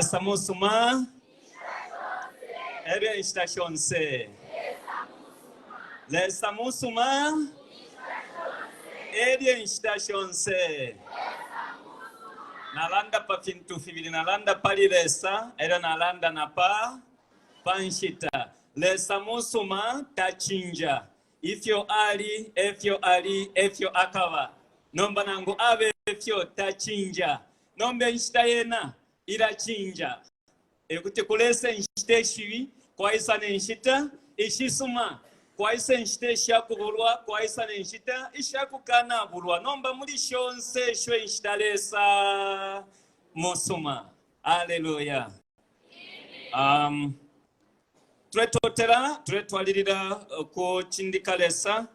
Lesa musuma elyo inshita shonse. Lesa musuma elyo inshita shonse. Nalanda pa fintu fibili, nalanda pali Lesa elyo nalanda na pa pa nshita. Lesa musuma tacinja. Ifyo ali, efyo ali, efyo akaba. Nomba nangu abe fyo tacinja. Nomba inshita yena ilacinja. E kuti kulesa inshita ishibi, kwaisa ne nshita ishisuma. Kwaisa inshita ishakubulwa, kwaisa ne nshita ishakukanabulwa. Nomba muli shonse isho inshita Lesa musuma. Aleluya. Um, tuletotela, tuletwalilila ukucindika Lesa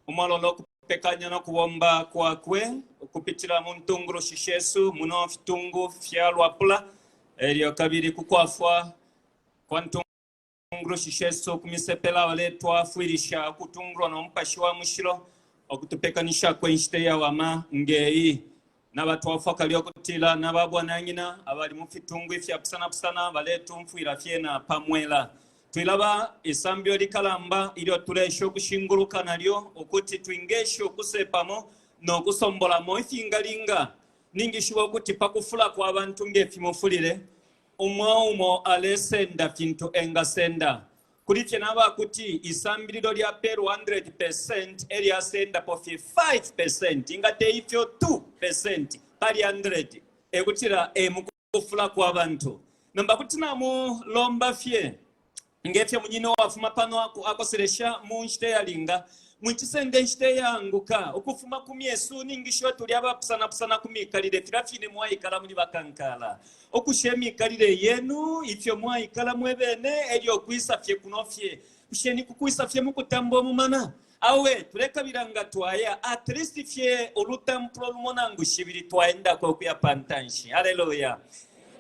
umwalola ukupekanya no kubomba kwakwe ukupitila mu ntungulushi shesu muno fitungu fya Luapula, elyo kabili ku kwafwa kwa ntungulushi shesu ku misepela baletwafwilisha ukutungulwa no Mupashi wa Mushilo ukutupekanishako inshita iyawama ngeyi. Nabatwafwa kale ukutila na ba bwananyina abali mu fitungu ifyapusanapusana baletumfwila fye na pa mwela. Twilaba isambilo likalamba ilyo tuleesha ukushinguluka nalyo ukuti twingesha ukusepamo no kusombolamo ifingalinga. Ningishiba ukuti pa kufula kwa bantu nge fimufulile, umo umo alesenda fintu engasenda. Kuli fye na ba kuti isambililo lyapeelwa 100% e lyo asendapo fye 5%, inga te ifyo 2% pali 100, e kutila e mu kufula kwa bantu. Nomba kuti namulomba fye nge fyo munyina uwafuma pano akoselesha mu nshita iyalinga, mwicisenda inshita iyaanguka ukufuma ku myesu. Ningishiba tuli abapusanapusana ku mikalile, filya fine mwaikala muli bakankala. Ukusha imikalile yenu, ifyo mwaikala mwe bene, elyo ukwisa fye kuno fye. Bushe ni kukwisa fye mu kutamba umumana? Awe, tulekabila nga twaya at least fye ulutampulo lumo nangu shibili twaendako ukuya pa ntanshi. Haleluya!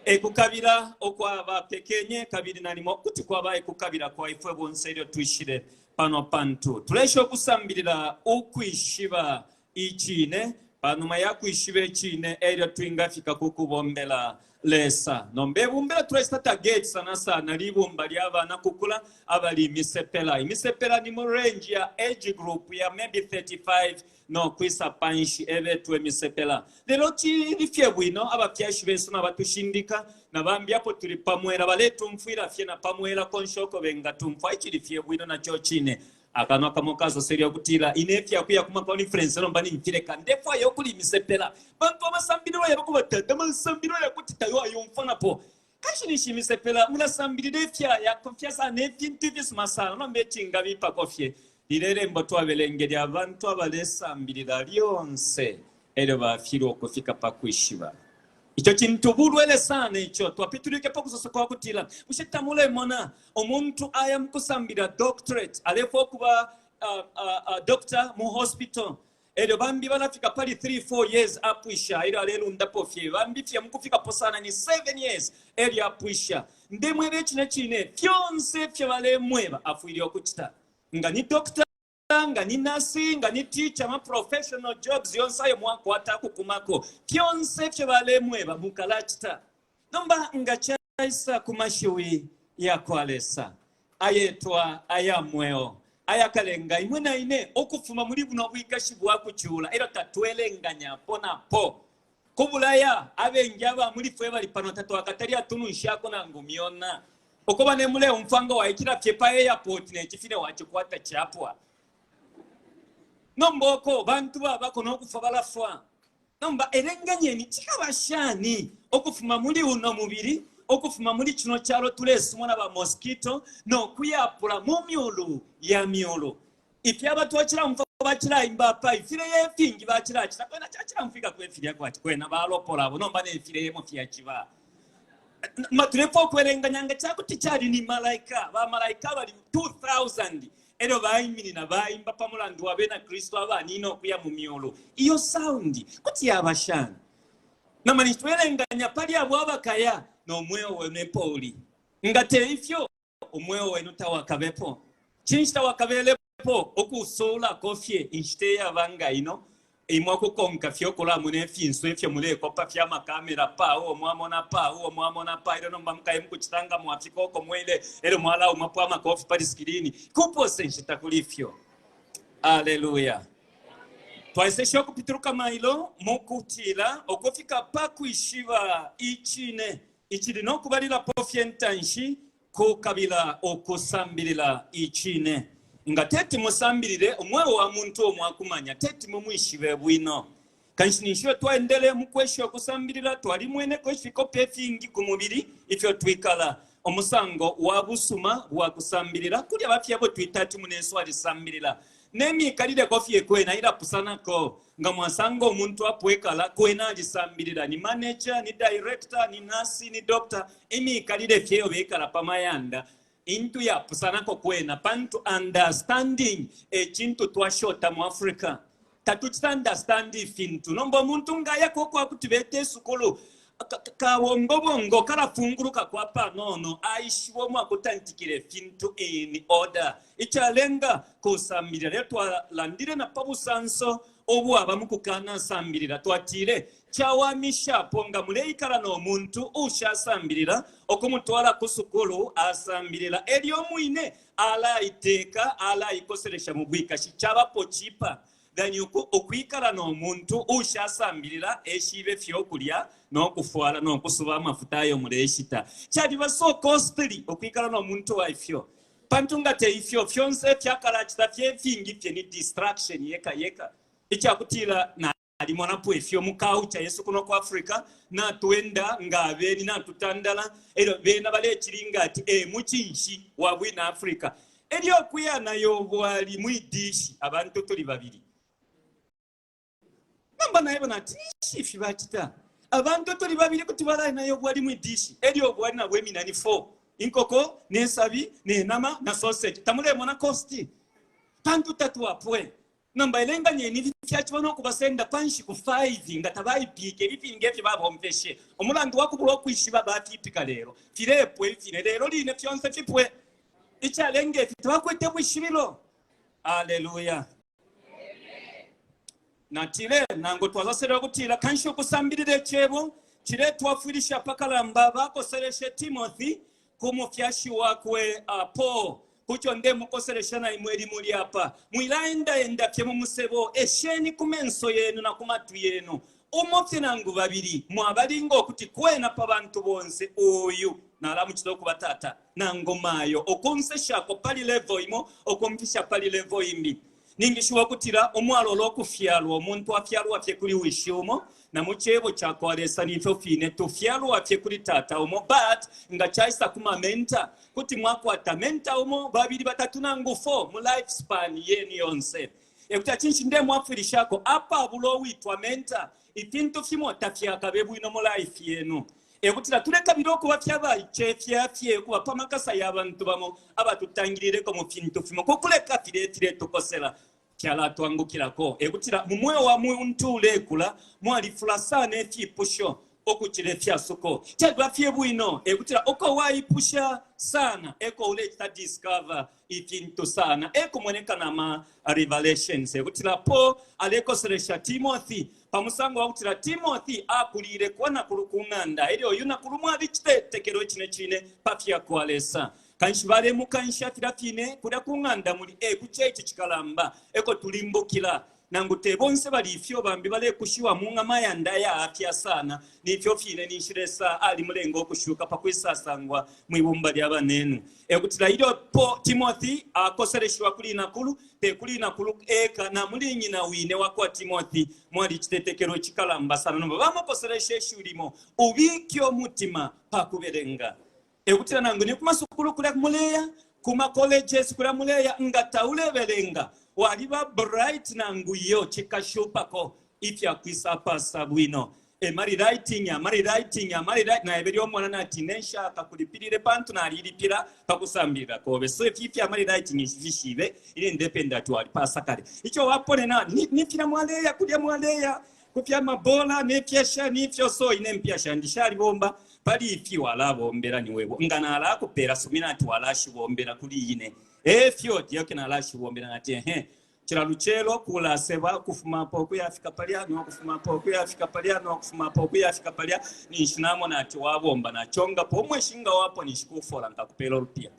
E kukabila ukwa bapekenye, kabili nalimo kuti kwaba e kukabila kwa ifwe bonse ilyo twishile pano pantu tulesha ukusambilila ukwishiba icine. Pa numa ya kwishiba icine, e lyo twingafika ku kubombela Lesa. Nomba ibumba ilyo tulecita target sana sana libumba lya bana kukula abali imisepela. Imisepela ni mu range ya age group ya maybe 35 no kwisa panshi, e betwa imisepela. Lelo cili fye bwino, abafyashi besu na batushindika na bambi apo tuli pa mwela baletumfwila fye na pa mwela konse uko bengatumfwa, icili fye bwino na co cine. Akanwa kamo kasosele ukutila, Ine ifya kuya ku makonferensi nomba nimfileka. Ndefwaya ukuli imisepela. Pantu amasambililo yaba ku batata masambililo ya kuti tayo ayumfwa napo. Kanshi ninshi imisepela mulasambilila ifya yakofya sana ifintu ifisuma sana. Nomba icingabipako fye lilya ilembo twabelengele abantu abalesambilila lyonse elyo bafilwa ukufika pa kwishiba. Ico cintu bulwele sana ico twapitulwike pa kusosa kwa kutila, bushe tamulemona umuntu aya mu kusambilila doctorate, alefwaya ukuba uh, uh, uh, doctor mu hospital, elyo bambi balafika pali 3 4 years apwisha, elyo alelundapo fye, bambi fye mukufikapo sana ni 7 years elyo apwisha. Ndemweba icine cine, fyonse ifyo balemweba afwile ukucita nga ni doctor, nga ni nasi, nga ni teacher, ama professional jobs yonse ayo mwakwata akukumako, fyonse ifyo balemweba mukalacita. Nomba nga caisa ku mashiwi ya kwa Lesa ayetwa aya mweo, ayakalenga imwe na ine ukufuma muli buno bwikashi bwa kucula, elyo tatwelenganyapo napo. Ku Bulaya, abengi aba muli fwe bali pano tatwakatale atununshako nangu myona. Ukuba ne muleumfwa nga waikila fye pa airport ne cifine wacikwata capwa. Nomba uko bantu babako no kufwa balafwa. Nomba elenganyeni cikaba shani ukufuma muli uno mubili, ukufuma muli cino calo tulesumwa na ba mosquito no kuyapula mu myulu ya myulu. Ifyo abantu bacilaumfwa bacilaimba apa ifileye ifingi bacilacita kwena cacilamfwikako ifilya kwati kwena balopola abo nomba ne fileyemo fyaciba. Ma tulefwaya ukwelenganya nga ca kuti cali ni malaika, bamalaika abali 2000 elyo baiminina baimba pa mulandu wa bena Kristu abanina ukuya mu myulu. Iyo sound kuti yaba shani? Nomba ninshi twelenganya pali abo abakaya no mweo wenu epo uli. Nga te ifyo umweo wenu tawakabepo. Cinshi tawakabelepo? Ukusuulako fye inshita iyaba nga ino. Imwe ukukonka fye ukulamona ifinso ifyo mulekopa fye amakamera pa uo mwamona pa uo mwamona pa ilyo nomba mukaye mukucita nga mwafika uko mwile elyo mwalaumapo amakofi pali sikirini kupose nshita kuli fyo. Aleluya. Twaeseshe ukupituluka mailo mukutila ukufika pa kwishiba icine icili no kubalilapo fye ntanshi Kukabila ukusambilila icine. Nga teti musambilile umweo wa muntu uo mwakumanya, teti mumwishibe bwino. Kanshi ninshi ilyo twaendele mu kwesha ukusambilila, twalimweneko ifikope ifingi ku mubili ifyo twikala. Umusango wa busuma bwa kusambilila kulya bafye abo twita ati munesu alisambilila. Ne mikalileko fye kwena ilapusanako. Nga mwasanga umuntu apo ekala, kwena alisambilila, ni manager, ni director, ni nurse, ni doctor, imikalile fye iyo bekala pa mayanda intu yapusanako kwena, pantu understanding e cintu twashota mu Africa. Tatucita understand ifintu. Nomba umuntu nga ayako ukwa kuti beta isukulu, kabongobongo kalafunguluka kwa panono, aishiba umwakutantikila ifintu in order. Icalenga kusambilila. Lelo twalandile na pa busanso ubwaba mu kukanasambilila. Twatile cawamishapo nga muleikala no muntu uushasambilila ukumutwala ku sukulu asambilila, e lyo umwine alaiteka, alaikoselesha mu bwikashi. Cabapo cheaper than ukwikala no muntu uushasambilila eshibe fye ukulya no kufwala no kusuba amafuta ayo muleshita. Caliba so costly ukwikala no muntu wa ifyo. Pantu nga te ifyo, fyonse ifyo akalacita fye ifingi fye ni distraction yeka yeka. Ica kutila nalimonapo ifyo mu culture yesu kuno ku Africa, natwenda nga abeni, natutandala, elyo bena balecilinga ati e mucinshi wa bwina Africa. Elyo kuya nayo bwali mwi dishi, abantu tuli babili. Nomba naeba nati, ninshi ifi bacita? Abantu tuli babili kuti balaya nayo bwali mwi dishi, elyo bwali nabwo iminani 4, inkoko ne sabi ne nama na sausage. Tamulemona cost? Pantu tatwapwe. Nomba elenganyeni ifi fyaciba no kubasenda pa nshiku 5 nga tabaipike ifi fingi efyo babomfeshe. Umulandu wa kubula ukwishiba bafipika lelo filepwa ifine lelo line fyonse fipwe. Icalenga ifi tabakwete bwishibilo. Aleluya. Natile, nangu twasosele ukutila kanshi ukusambilila icebo ciletwafwilisha apakalamba, bakoseleshe Timothy ku mufyashi wakwe uh, Paul. Kuco ndemukoselesha na imwe limuli apa, mwilaendaenda fye mu musebo, esheni ku menso yenu na ku matwi yenu umo fye nangu babili mwabalinga ukuti kwena pa bantu bonse uyu nalamucita ukuba tata nangu mayo, ukunseshako pali level imo ukumfisha pali level imbi. Ningishiba ukutila umwalola ukufyalwa, umuntu afyalwa fye kuli wishi umo, na mu cebo ca kwa Lesa ni ifyo fine, tufyalwa fye kuli tata umo, but nga caisa ku ma mentor, kuti mwakwata mentor umo, babili, batatu nangu 4 mu life span yenu yonse. Ekutila cinshi ndemwafwilishako apabula uwitwa mentor, ifintu fimo tafyakabe bwino mu life yenu. E kutila tulekabila ukuba fye abaicefya fye, ukuba pa makasa ya bantu bamo abatutangilileko mu fintu fimo, ku kuleka filya ifiletukosela fyalatwangukilako. E kutila mu mweo wa muntu ulekula mwalifula sana ifipusho ukucila ifyasuko. Caliba fye bwino, e kutila uko waipusha sana eko ulecita discover ifintu sana, e kumoneka na ma revelations. E kutila Paul alekoselesha Timothy pa musango wa kutila Timothy akuliile kwa nakulu ku ng'anda, elyo uyu nakulu mwali citetekelo icine cine pa fya kwa Lesa. Kanshi balemukansha filya fine kulya ku ng'anda muli e ku church cikalamba eko tulimbukila. Nangu te bonse bali ifyo, bambi balekushiwa mu mayanda ayaafya sana. Ni ifyo fine ninshi Lesa alimulenga ukushuka pa kwisasangwa mwi bumba lya banenu. E kutila ilyo po Timothy akoseleshiwa kuli inakulu, te kuli inakulu eka, na muli nyina wine wa kwa Timothy mwali icitetekelo icikalamba sana. Nomba bamukoseleshe ishiwi limo, ubike umutima pa kubelenga. E kutila nangu ni ku masukulu kulya muleya, ku ma colleges kulya muleya, nga taulebelenga, waliba bright nangu iyo, cikashupako ifya kwisa pasa bwino. E mali writing, amali writing, amali writing. Naebele umwana nati nensha kakulipilile pantu nalilipila pa kusambilila kobe. So ifi ifya mali writing nshishibe, ine ndependa ati walipasa kale. Ico waponena ni, ni filya mwaleya kulya mwaleya ku fya mabola ne fyasha ni fyo so ine mpya shandi shalibomba pali ifi walabombela ni webo nga nalakupela sumina ati walashibombela kuli ine efyo diyoke nalashibombela nati ehe. Cila lucelo kulaseba ukufuma apo ukuyafika palya no kufuma apo ukuyafika palya no kufuma apo ukuyafika palya, ninshi namona ati wabomba nacongapo umweshi nga wapwa ninshi kufola nkakupela ulupiya.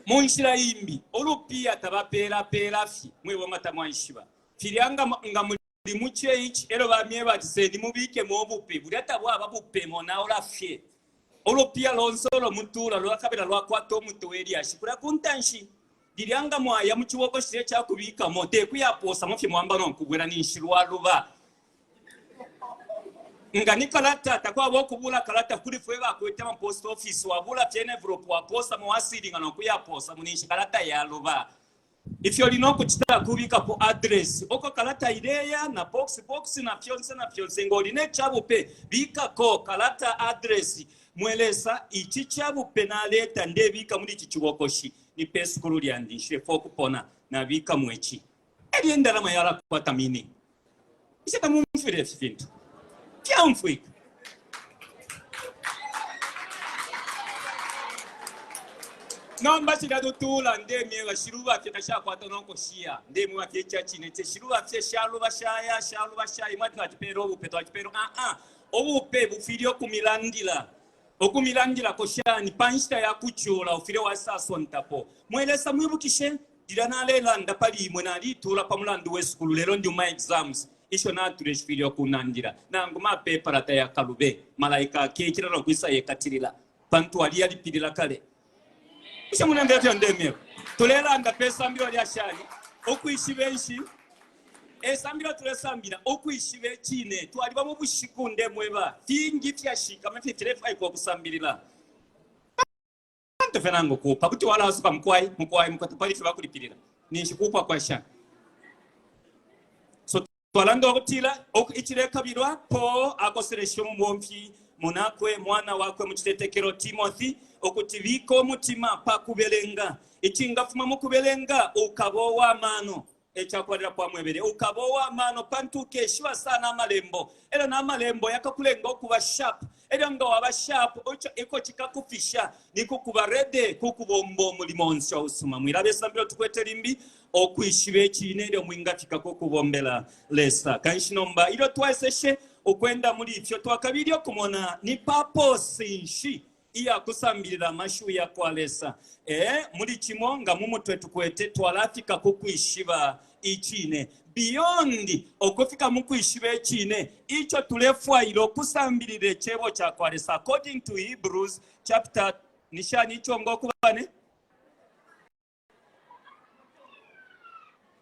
Mu nshila imbi ulupiya tabapeela-peela fye, mwebo nga tamwaishiba filya nga, nga muli mu church elyo bamyeba ati seni mubikemo ubupe, bulya tabwaba bupe, monaula fye. Ulupiya lonse ulo mutuula lulakabila lwakwata umutwe we lyashi kulya ku ntanshi. Lilya nga mwaya mu cibokoshi cilya ica kubikamo, te kuyapoosamo fye mwamba no kubwela ninshi lwaluba. Nga ni kalata, takwaba ukubuula kalata kuli fwe bakwete ama post office, wabuula fye envelope wapoosamo, wasilinga no kuyapoosamo ninshi kalata yaluba. Ifyo uli no kucita kubikapo address uko kalata ileya na box box na fyonse na fyonse. Nga uli ne cabupe, bikako kalata address. Mwe Lesa, ici cabupe naleta ndebika muli ici cibokoshi, ni pe sukulu lyandi, nshilefwaya ukupona, nabikamo ici. Elyo indalama yalakwata meaning. Bushe tamumfwile ifi fintu? Fyaumfwika. Nomba cilya tutuula ndemyeba shiluba fye tashakwata no kushiya. Ndemweba fye ica cine ce shiluba fye shaluba shaya shaluba shaya imwe twacipela ubupe twacipela ah ah ubupe bufwile ukumilandila ukumilandilako shani pa nshita ya kucula ufwile wasasontapo. Mwe Lesa mwibukishe Lilya nalelanda pali imwe, naliituula pa mulandu we sukulu, lelo ndi mu ma exams isho natule shifwile ukunandila. Nangu mapepala tayakalube, malaika akekila no kwisa yekatilila, pantu aliyalipilila kale. Bushe mulemfya ifyo ndemyeba? Tulelanda pe sambililo lya shani? Ukwishiba nshi? E sambililo tulesambila, ukwishiba icine. Twaliba mu bushiku, ndemweba, fingi ifyashikama ifyo filefwaikwa ukusambilila. Pantu fye nangu kuupa kuti walaasuka mukwai mukwai mukwai tapali ifyo bakulipilila ninshi kuupwa kwa shani? So twalanda ukutila icilekabilwa Paul akoseleshe umubomfi munakwe mwana wakwe mu citetekelo Timothy ukuti bika umutima pa kubelenga. Icingafuma mu kubelenga ukaba uwa mano. E cakubalilapo amwebele, ukaba uwa mano pantu ukeshiba sana amalembo, e lyo na malembo yakakulenga ukuba sharp. E lyo nga waba sharp, iko cikakufisha ni kukuba ready ku kubomba umulimo onse usuma. Mwilaba isambililo tukwete limbi, ukwishiba icine ilyo mwingafika ku kubombela Lesa. Kanshi nomba ilyo twaeseshe ukwenda muli ifyo, twakabile ukumona ni purpose nshi iya kusambilila amashiwi ya kwa Lesa. Ee, muli cimo nga mu mutwe tukwete, twalafika ku kwishiba icine. Beyond ukufika mu kwishiba icine, ico tulefwaila ukusambilila icebo ca kwa Lesa according to Hebrews chapter, ni shani ico ngo kuba ne?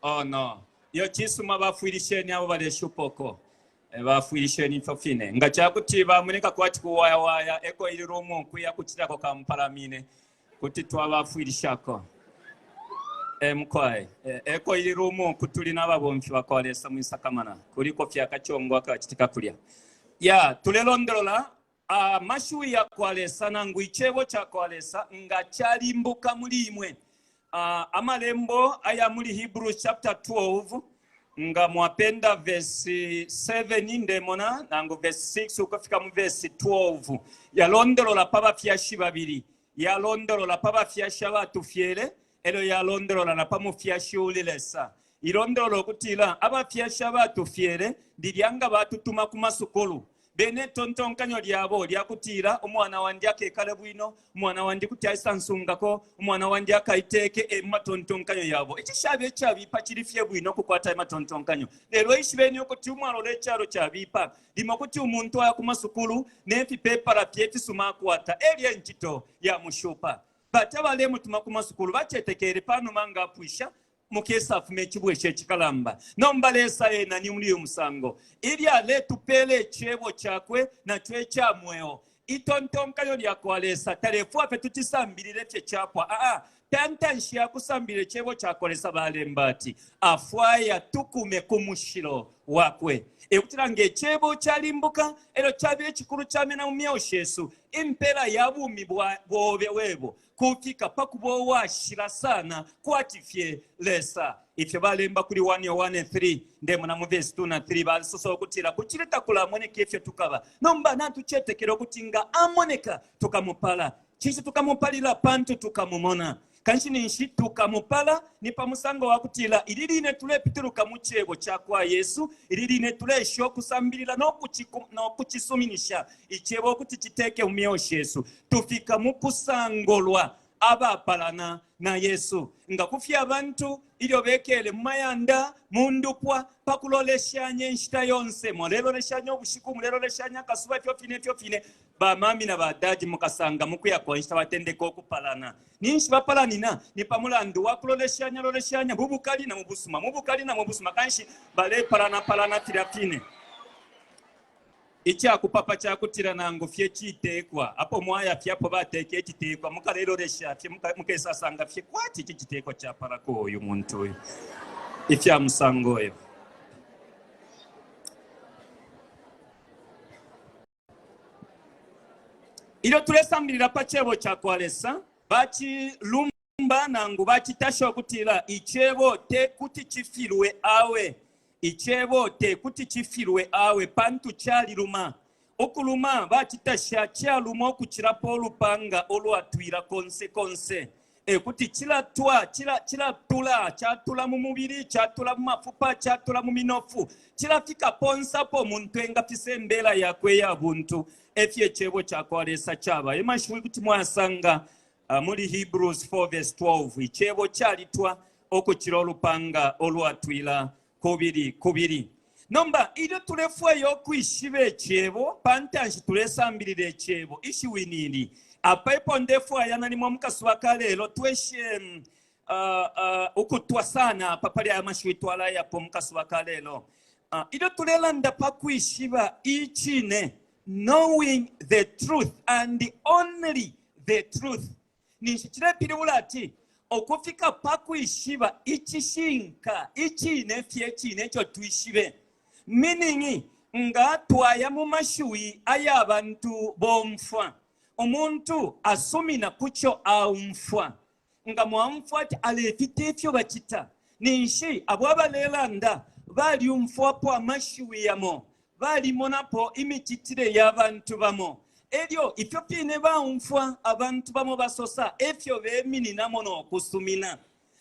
Oh no. Iyo cisuma bafwilisheni abo baleshupoko. Eh, bafwilisheni ifyo fine. Nga ca kuti bamoneka kwati kuwayawaya eko ili rumu kuya kucitako kampalamine kuti twabafwilishako. Eh, mukwai. Eh, eko ili rumu kutuli n'ababomfi ba kwa Lesa mwisakamana. Kuliko fye akachongo akacitika kulya. Ya, tulelondolola Amashiwi ya kwa Lesa nangu icebo ca kwa Lesa nga calimbuka muli imwe. Amalembo aya muli Hebrews chapter 12 nga mwapenda verse 7 ndemona nangu verse 6 ukufika mu verse 12 yalondolola pa bafyashi babili, yalondolola pa bafyashi abatufyele elyo yalondolola na pa mufyashi uli Lesa. Ilondolola ukutila abafyashi abatufyele lilya nga batutuma ku masukulu Bena itontonkanyo lyabo lya kutila umwana wandi akekale bwino, umwana wandi kuti aisa nsungako, umwana wandi akaiteke, e matontonkanyo yabo. Icishaba icabipa cili fye bwino ukukwata amatontonkanyo. Lelo ishibeni ukuti umwalola icalo cabipa, limo kuti umuntu aya ku masukulu ne fipepala fye ifisuma akwata, elyo incito yamushupa. But abalemutuma ku masukulu bacetekele pa numa nga apwisha mukesafuma icibwesha icikalamba. Nomba Lesa ena ni muli uyu musango, ilyo aletupela icebo cakwe naco ica mweo. Itontonkanyo lya kwa Lesa talefwa fye tucisambilile fye capwa. Aa, pa ntanshi ya kusambilila icebo ca kwa Lesa balemba ati afwaya tukume ku mushilo wakwe. E kutila nge cebo calimbuka elyo cabe icikulu camena mu myeo shesu, impela ya bumi bobe webo kufika pa kuba uwashila sana kwati fye Lesa. Ifyo balemba kuli 1 Yohane 3, ndemona mu verse 2 na 3, balisosa ukutila kucili takulamoneka ifyo tukaba. Nomba natucetekela ukuti nga amoneka tukamupala. Cinshi tukamupalila? Pantu tukamumona. Kanshi ninshi tukamupala ni pa musango wa kutila ili line tulepituluka mu cebo ca kwa Yesu, ili line tuleesha ukusambilila no kucisuminisha icebo ukuti citeke mu myeo shesu, tufika mu kusangolwa abapalana na Yesu. Nga kufya abantu ilyo bekele mu mayanda, mu ndupwa, pa kuloleshanya inshita yonse, muleloleshanya ubushiku, muleloleshanya akasuba, ifyo fine ifyo fine, ba mami na ba dadi mukasanga mu kuya kwa nshita batendeka ukupalana. Ninshi bapalanina? Ni pa mulandu wa kuloleshanya loleshanya mu bukali na mu busuma, mu bukali na mu busuma, kanshi balepalana palana filya fine. Ica kupapa ca kutila nangu fye citekwa, apo mwaya fye apo bateka icitekwa, mukalelolesha fye, mukesasanga fye kwati ici citekwa capalako uyu muntu uyu, ifya musango uyo. Ilyo tulesambilila pa cebo ca kwa Lesa, bacilumba nangu bacitasha ukutila icebo te kuti cifilwe awe. Icebo te kuti cifilwe awe pantu caliluma. Ukuluma bacitasha caluma ukucilapo ulupanga ulwatwila konse konse. E kuti cilatwa, cila, cilatula, catula mu mubili, catula mu mafupa, catula mu minofu, cilafika ponse apo umuntu engafisa imbela yakwe iya buntu. E fyo icebo ca kwa Lesa caba. E mashiwi kuti mwayasanga uh, muli Hebrews 4 verse 12. Icebo calitwa ukucila ulupanga ulwatwila kubili kubili. Nomba ilyo tulefwaya ukwishiba icebo, pa ntanshi tulesambilila icebo, ishiwi ni ili apa epo ndefwaya nalimo mu kasuba ka lelo tweshe uh, uh, ukutwa sana apa pali aya mashiwi twalayapo mu kasuba ka lelo. Uh, ilyo tulelanda pa kwishiba icine, knowing the truth and only the truth, Ninshi cilepilibula ati ukufika pa kwishiba icishinka icine fye cine ico twishibe. Meaning nga twaya mu mashiwi aya bantu bomfwa, umuntu asumina kuco aumfwa. Nga mwaumfwa ati alefita ifyo bacita, ninshi abo abalelanda balyumfwapo amashiwi yamo Balimonapo imicitile ya bantu bamo, e lyo ifyo fine baumfwa abantu bamo basosa e fyo bemininamo no kusumina.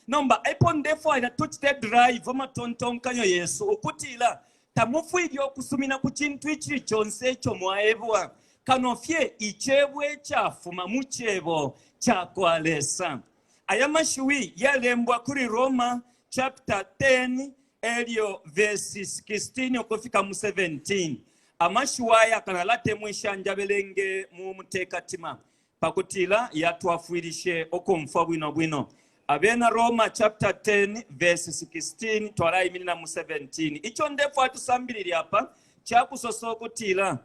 Nomba epo ndefwaila tucite drive amatontonkanyo yesu ukutila tamufwile ukusumina ku cintu icili conse ico mwaebwa kano fye icebo icafuma mu cebo ca kwa Lesa. Aya mashiwi yalembwa kuli Roma chapter 10 elyo verse 16 ukufika mu 17. Amashiwi aya kanalatemwisha njabelenge mu mutekatima pakutila yatwafwilishe ukumfwa bwino bwino. Abena Roma chapter 10 verse 16 twalaiminina mu 17. Ico ndefwaya tusambilile apa cakusosa ukutila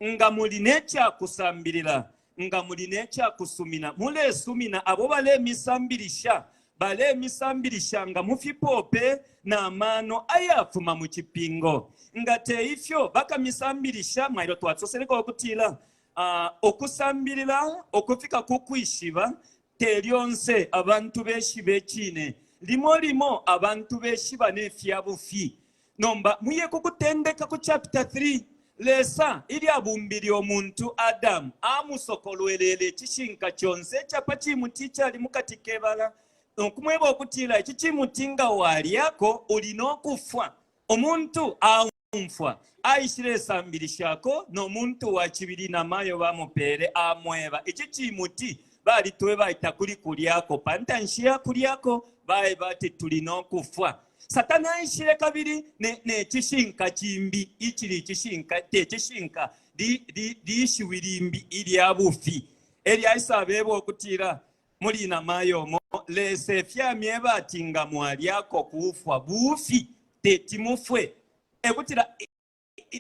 nga muli ne cakusambilila Nga muli ne ca kusumina, mulesumina abo balemisambilisha, balemisambilisha nga mu fipope na mano ayafuma mu cipingo. Nga te ifyo, bakamisambilisha. Mailo twasoseleko ukutila uh, ukusambilila ukufika ku kwishiba te lyonse abantu beshiba icine. Limo limo abantu beshiba ne fya bufi. Nomba muye ku Kutendeka ku chapter 3. Lesa ilyo abumbile umuntu Adamu, amusokolwelele icishinka conse ica pa cimuti icali mu kati ke bala no kumweba ukutila ici cimuti nga walyako uli no kufwa. Umuntu aumfwa, aishilesambilishako no muntu wa cibili na mayo bamupeele amweba ici cimuti balitweba ati takuli kulyako, pa ntanshi ya kulyako baeba ati tuli no kufwa. Satana aishile kabili ne, ne cishinka cimbi icili icishinka, te cishinka, li, li, lishiwi limbi ilya bufi. Elyo aisabeba ukutila muli namayo mo Lesa efyamyeba ati nga mwalyako kufwa bufi, teti mufwe. Ekutila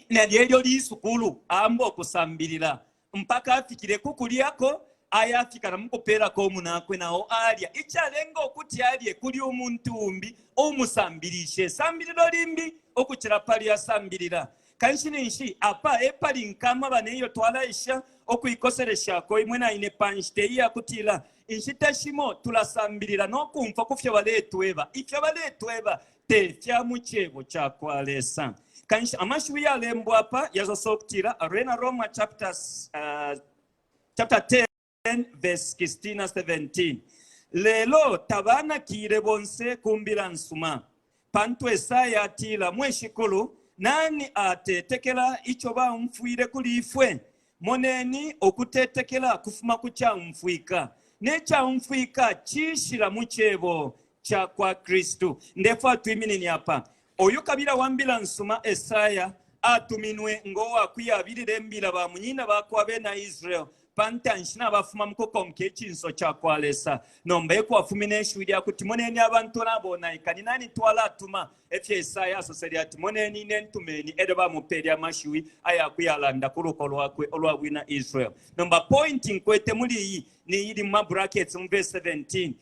Nalyo lisukulu amba ukusambilila mpaka afikile ku kulyako, ayafika na mukupelako umunakwe nao alya. Icalenga ukuti alye kuli umuntu umbi uumusambilishe isambililo limbi ukucila pali asambilila. Kanshi ninshi apa epali nkama bane iyo twalaisha ukuikoseleshako imwe na ine pa nshita iya kutila inshita shimo tulasambilila no kumfwa ku fyo baletweba. Ifyo baletweba te fya mu Cebo ca kwa Lesa. Kanshi amashiwi yalembwa apa yasosa ukutila Arena Roma chapter, uh, chapter 10 verse 16 na 17. Lelo tabanakiile bonse ku mbila nsuma. Pantu Esaya atila, Mwe Shikulu, nani atetekela ico baumfwile kuli ifwe? Moneni, ukutetekela kufuma ku caumfwika, ne caumfwika ciishila mu cebo ca kwa Kristu. Ndefwaya twiminine apa. Uyu kabila wa mbila nsuma Esaya atuminwe ngo wa kuyabilila imbila bamunyina bakwe abena Israel pa ntanshi nabafuma mu kukonka icinso ca kwa Lesa. Nomba e kwafumine ishiwi lya kuti, Moneni abantu nabonaika, ni nani twalatuma? E fyo Esaya asosele ati, Moneni ine ntumeni. E lyo bamupeele amashiwi aya kuyalanda ku luko lwakwe ulwa bwina Israel. Nomba point nkwete muli iyi ni ili mu ma brackets mu verse 17.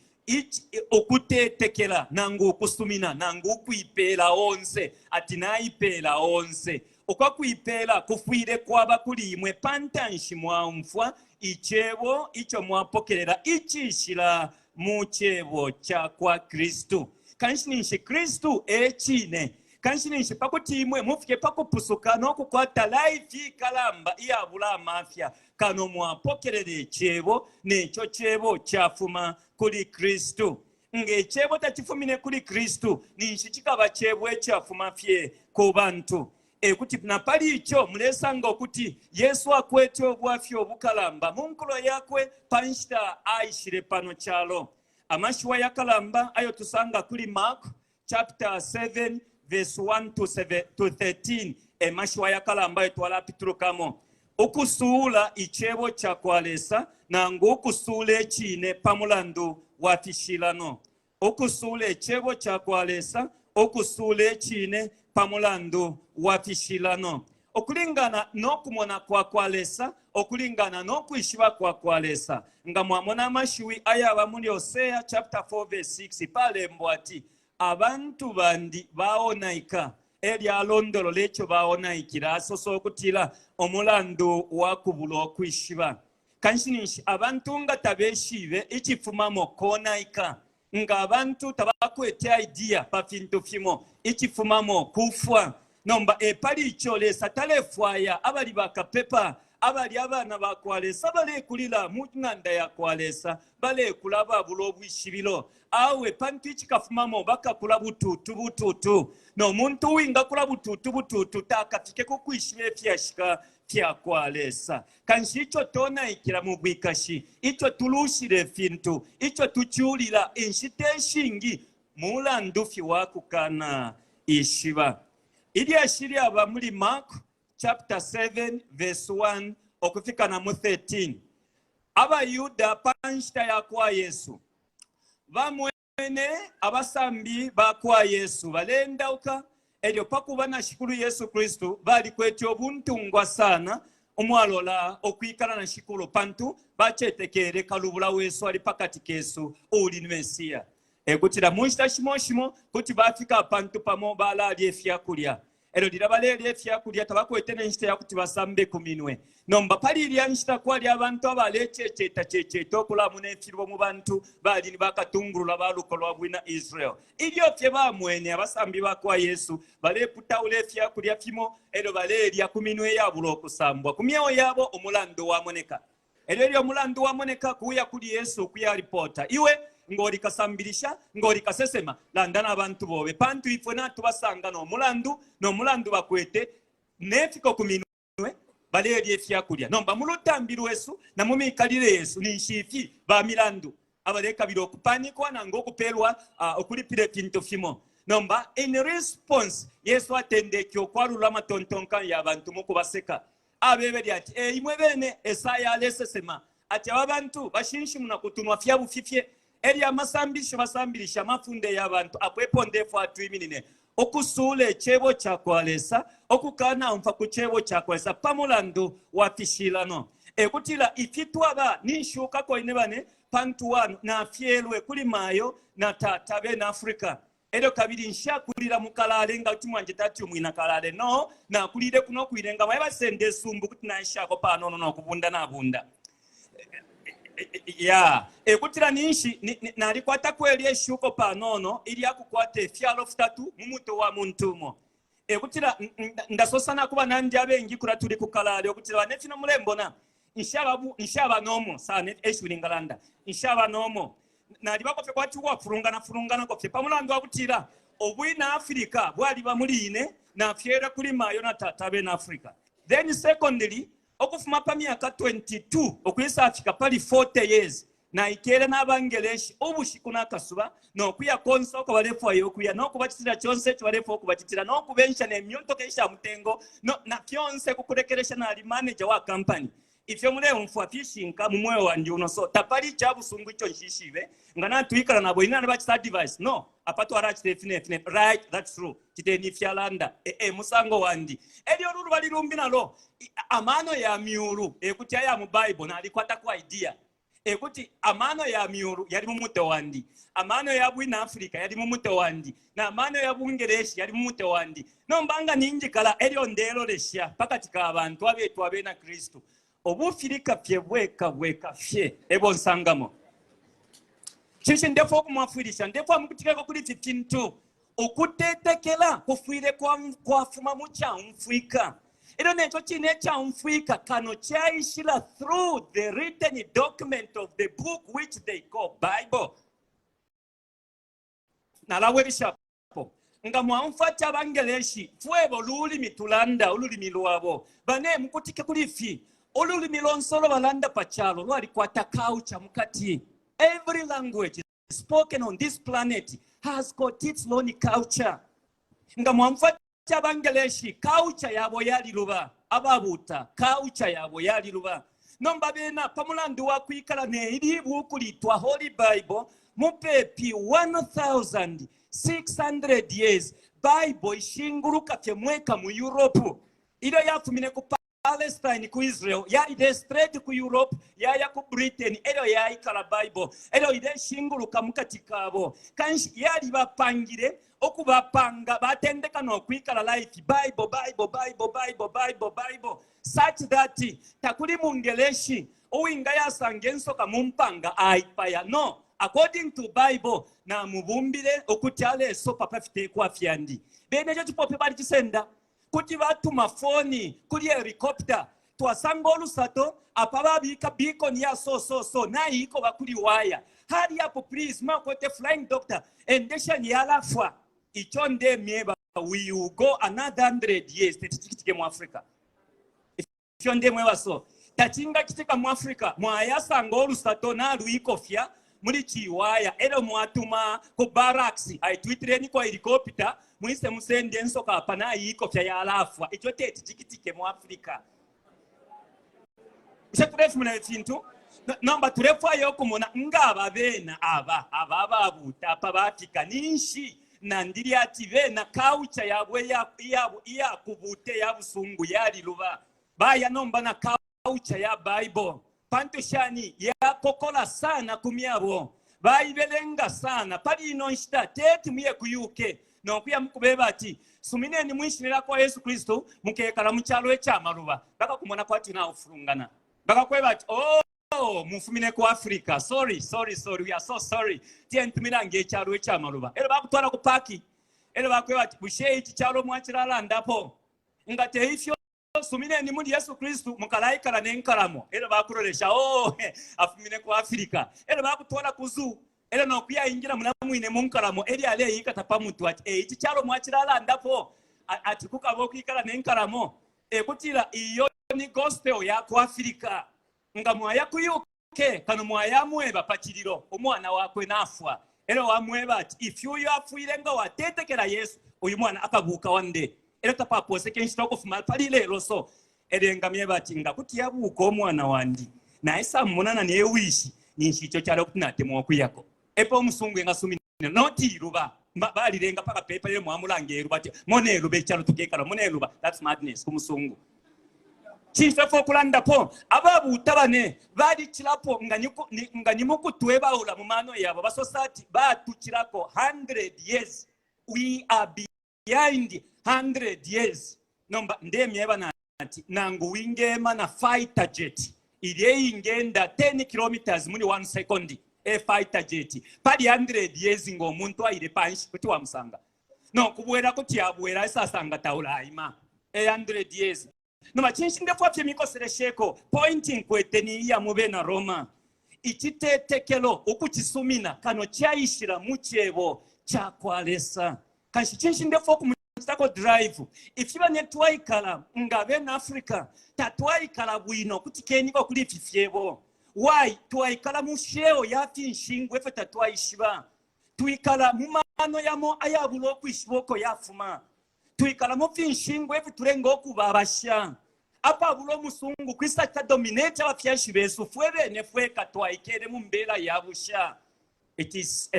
Ukutetekela nangu ukusumina nangu ukuipeela onse, ati naipeela onse. Uko kuipeela kufwile kwaba kuli imwe pa ntanshi mwaumfwa icebo ico mwapokelela icishila mu cebo ca kwa Kristu. Kanshi ninshi Kristu e cine. Kanshi ninshi pa kuti imwe mufike pa kupusuka no kukwata life ikalamba iyabula amafya, kano mwapokelela icebo, ne co cebo cafuma kuli Kristu. Nga icebo tacifumine kuli Kristu, ninshi cikaba cebo icafuma fye ku bantu. E kuti na pali ico mulesanga ukuti Yesu akwete ubwafya ubukalamba mu nkulo yakwe pa nshita aishile pano calo. Amashiwi ayakalamba ayo tusanga kuli Mark chapter 7 verse 1 to 7 to 13 e mashiwi ayakalamba ayo twalapitulukamo. Ukusuula icebo ca kwa Lesa nangu ukusuula icine pa mulandu wa fishilano. Ukusuula icebo ca kwa Lesa, ukusuula icine pa mulandu wa fishilano. Ukulingana no kumona kwa kwa Lesa, ukulingana no kwishiba kwa kwa Lesa. Nga mwamona amashiwi ayaba muli Hosea chapter 4 verse 6 palembwa ati, Abantu bandi baonaika. Elyo alondolola ico baonaikila, asosa ukutila umulandu wa kubulwa ukwishiba. Kanshi ninshi abantu nga tabeshibe icifumamo konaika. Nga abantu tabakwete idea pa fintu fimo, icifumamo kufwa. Nomba e pali ico Lesa talefwaya abali bakapepa, abali abana ba kwa Lesa, abalekulila mu ng'anda ya kwa Lesa, balekula ababula ubwishibilo. Awe, pantu icikafumamo bakakula bututu bututu, no muntu uwingakula bututu bututu takafike ku kwishiba ifyashika fya kwa Lesa. Kanshi ico tonaikila mu bwikashi, ico tulushila ifintu, ico tuculila inshita ishingi, mulandu fye wa kukana ishiba. Ilyashi lyaba muli Mark chapter 7 verse 1 ukufika na mu 13. AbaYuda pa nshita ya kwa Yesu bamwene abasambi ba kwa Yesu baleendauka, elyo pa kuba na Shikulu Yesu Kristu balikwete ubuntungwa sana umwalola ukwikala na Shikulu, pantu bacetekele kalubula wesu ali pakati kesu uuli ni Mesia. E kutila mu nshita shimo shimo kuti bafika apantu pamo balalya ifya kulya. Elyo lilya balelya ifya kulya tabakwete ne nshita ya kuti basambe ku minwe. Nomba pali ilya nshita kwali abantu abalececeta ceceta ukulamona ifilubo mu bantu bali ni bakatungulula ba luko lwa bwina Israel. Ilyo fye bamwene abasambi ba kwa Yesu baleputaula ifya kulya fimo elyo balelya ku minwe iyabula ukusambwa, ku myeo yabo umulandu wamoneka. Elyo ilyo umulandu wamoneka, kuya kuli Yesu ukuya ripota, Iwe ngoli kasambilisha, ngoli kasesema, landa na bantu bobe, pantu ifwe natubasanga no mulandu, no mulandu bakwete ne fiko ku minwe, balelya ifyakulya. Nomba mu lutambi lwesu na mu mikalile yesu ninshi ifi ba milandu abalekabila ukupanikwa nangu ukupelwa uh, ukulipila ifintu fimo. Nomba in response Yesu atendeke ukwalula amatontonkanyo ya bantu mu kubaseka. Abebele ati, E imwe bene, Esaya alesesema ati aba bantu bashinshimuna ku tunwa fya bufi fye, elyo amasambilisho basambilisha mafunde ya bantu. Apo epo ndefwaya twiminine, ukusuula icebo ca kwa Lesa, ukukanaumfwa ku cebo ca kwa Lesa pa mulandu wa fishilano. E kutila ifi twaba ninshukako ine bane, pantu wanu nafyelwe kuli mayo na tata bena Africa. Elyo kabili nshakulila mu kalale nga kuti mwanjita ati umwina kalale. No, nakulile kuno kwine nga mwebasenda isumbu kuti naishako panono no kubunda nabunda. Ya, e kutila ninshi nalikwatako ilyo ishuko panono ilya kukwata ifyalo fitatu mu mutwe wa muntu umo. E kutila ndasosa na kuba nandi abengi kula tuli ku kalale ukutila bane fino mulembona nshaba nshaba nomo sana eshiwi lingalanda nshaba nomo. Nalibako fye kwati uwafulungana fulunganako fye pa mulandu wa kutila ubwina Africa bwaliba muli ine, nafyelwe kuli mayo na tata abena Africa. Then secondly, ukufuma pa myaka 22 ukwisafika pali 40 years naikele na bangeleshi ubushiku na kasuba no kuya konse uko balefwaya ukuya no kubacitila conse ico balefwaya ukubacitila no kubensha ne myontoka isha mutengo no, na fyonse kukulekelesha nali manager wa company. Ifyo muleumfwa fishinka mu mweo wandi uno, so tapali ica busungu ico nshishibe. Nga natwikala nabo ine nabacita advice, no apa twalacita ifi ne fi, right, that's true, citeni ifyalanda e, e musango wandi. Elyo ulu lubali lumbi nalo amano ya myulu, e kuti aya mu Bible nalikwatako idea, e kuti amano ya myulu yali mu mutwe wandi, amano ya bwina Africa yali mu mutwe wandi, na mano ya bungeleshi yali mu mutwe wandi. Nomba nga ninjikala elyo ndelolesha pakati ka bantu abetwa abena Kristu, ubufilika fye bweka bweka fye ebo nsangamo. Cinshi ndefwaya ukumwafwilisha? Ndefwaya mukutikeko kuli ifi fintu. Ukutetekela kufwile kwafuma mu caumfwika. Elyo neco cine icaumfwika kano caishila through the written document of the book which they call Bible. Nalabwekeshapo. Nga mwaumfwa ati abangeleshi fwebo lulimi tulanda ululimi lwabo, bane mukutike kuli fi. Ululimi lonse ulo balanda pa calo lwalikwata culture mukati. Every language spoken on this planet has got its own culture. Nga mwamfwa ati abangeleshi culture yabo yaliluba, ababuta culture yabo yaliluba. Nomba bena pa mulandu wa kwikala ne ili buku litwa Holy Bible mupepi 1600 years, Bible ishinguluka fye mweka mu Europe. Ilyo yafumine ku Palestine ku Israel, yaile straight ku Europe, yaya ku Britain, elyo yaikala Bible, elyo ileshinguluka mukati kabo. Kanshi yalibapangile ukubapanga, batendeka no kwikala life Bible, Bible, Bible, Bible, Bible, Bible, such that takuli mungeleshi uwingayasanga insoka mu mpanga aipaya. No, according to Bible, namubumbile ukuti alesopa pa fitekwa fyandi. Bene ico cipope balicisenda. Kuti batuma foni kuli helicopter, twasanga olusato apa babika beacon ya so so so naikoba kuli waya. Hurry up please, mwakwete flying doctor, endesheni yalafwa. Ico ndemyeba, we will go another 100 years teti mu Africa. Ifyo ndemweba so tacingacitika mu Africa. Mwayasanga olusato naluikofya muli ciwaya, elyo mwatuma ku barracks, aitwitileni kwa helicopter mwise musende insoka apa naiikofya yalafwa. Ico teti cikitike mu Africa. Bushe tulefumina ifintu? Nomba tulefwaya ukumona nga aba bena aba aba ababuta apa bafika ninshi nandili ati bena kaucha yabo iya kubute ya busungu yaliluba. Baya nomba na kaucha ya Bible pantu shani yakokola sana ku myabo, baibelenga sana. Pali ino nshita teti muye ku UK nokuya mukubeba ati sumineni mwishina lya kwa Yesu Kristu mukekala mu calo ica maluba, bakakumona kwati naufulungana, bakakweba ati oh, Oh, mufumine ku Africa. Sorry, sorry, sorry. We are so sorry. Tiye ntumilange icalo ica maluba. Elyo bakutwala ku parki. Elyo bakweba ati bushe ici calo mwacilalandapo? Nga te ifyo sumineni muli Yesu Kristu mukalaikala ne nkalamo. Elyo bakulolesha, oh, afumine ku Africa. Elyo bakutwala ku zoo. Elyo no kuyaingila mulya mwine mu nkalamo. Elyo aleikata pa mutwe ati, eh, ici calo mwacilalandapo? Ati kukaba ukwikala ne nkalamo. E kutila iyo ni gospel ya ku Africa. Nga mwaya ku UK kano mwayamweba pa cililo umwana wakwe nafwa, elyo wamweba ati ifi uyu afwile nga watetekela Yesu uyu mwana akabuka one day, elyo tapaposeke inshita ukufuma pali lelo so elyo engamyeba ati nga kuti yabuka umwana wandi naisa monana ne wishi, ninshi ico calo kuti natemwa ukuyako. Epo umusungu engasumina noti iluba balilenga paka pepa lelo mwamulanga eluba ati mone eluba icalo tukekala mone eluba. That's madness ku musungu. Cinshi fwe kulandapo ababuta bane balicilapo nga ni mukutwebaula mu mano yabo basosa ati batucilako 100 years, we are behind 100 years. Nomba ndemyeba nati nangu wingema na fighter jet ilye ingenda 10 kilometers muli 1 second, e fighter jet pali 100 years ngo muntu aile panshi kuti wamusanga no kubwela kuti abwela isasanga taulaima e 100 years. Nomba cinshi ndefwa fye mikoselesheko point nkwete ni iya mu bena Roma. Icitetekelo ukucisumina kano caishila mu Cebo cakwa Lesa. Kanshi cinshi ndefwaya ukumucitako drive? Ifi bane twaikala nga abena Africa, tatwaikala bwino. Kutikeniko kuli ifi fyebo. Why? Twaikala mu sheo ya finshingwa ifyo tatwaishiba. Twikala mu mano yamo ayabula ukwishiba uko yafuma. Twikala mu finshingwa ifitulenga ukuba abasha. Apabula umusungu kwisa cita dominate abafyashi besu, fwe bene fweka twaikele mu mbela ya busha. It is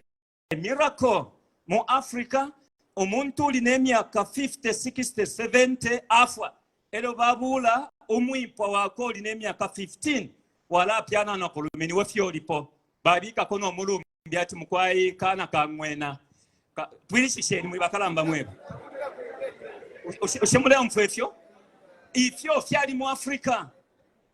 a miracle mu Africa umuntu uli ne myaka 50, 60, 70 afwa, elyo babula umwipwa wakwe uli ne myaka 15 walapyana na kulume, niwe fye ulipo. Babikako no mulumbi ati mukwai kana kang'wena. Pwilishisheni mwe bakalamba mwebo. Ushe muleumfwa ifyo? Ifyo fyali mu Africa.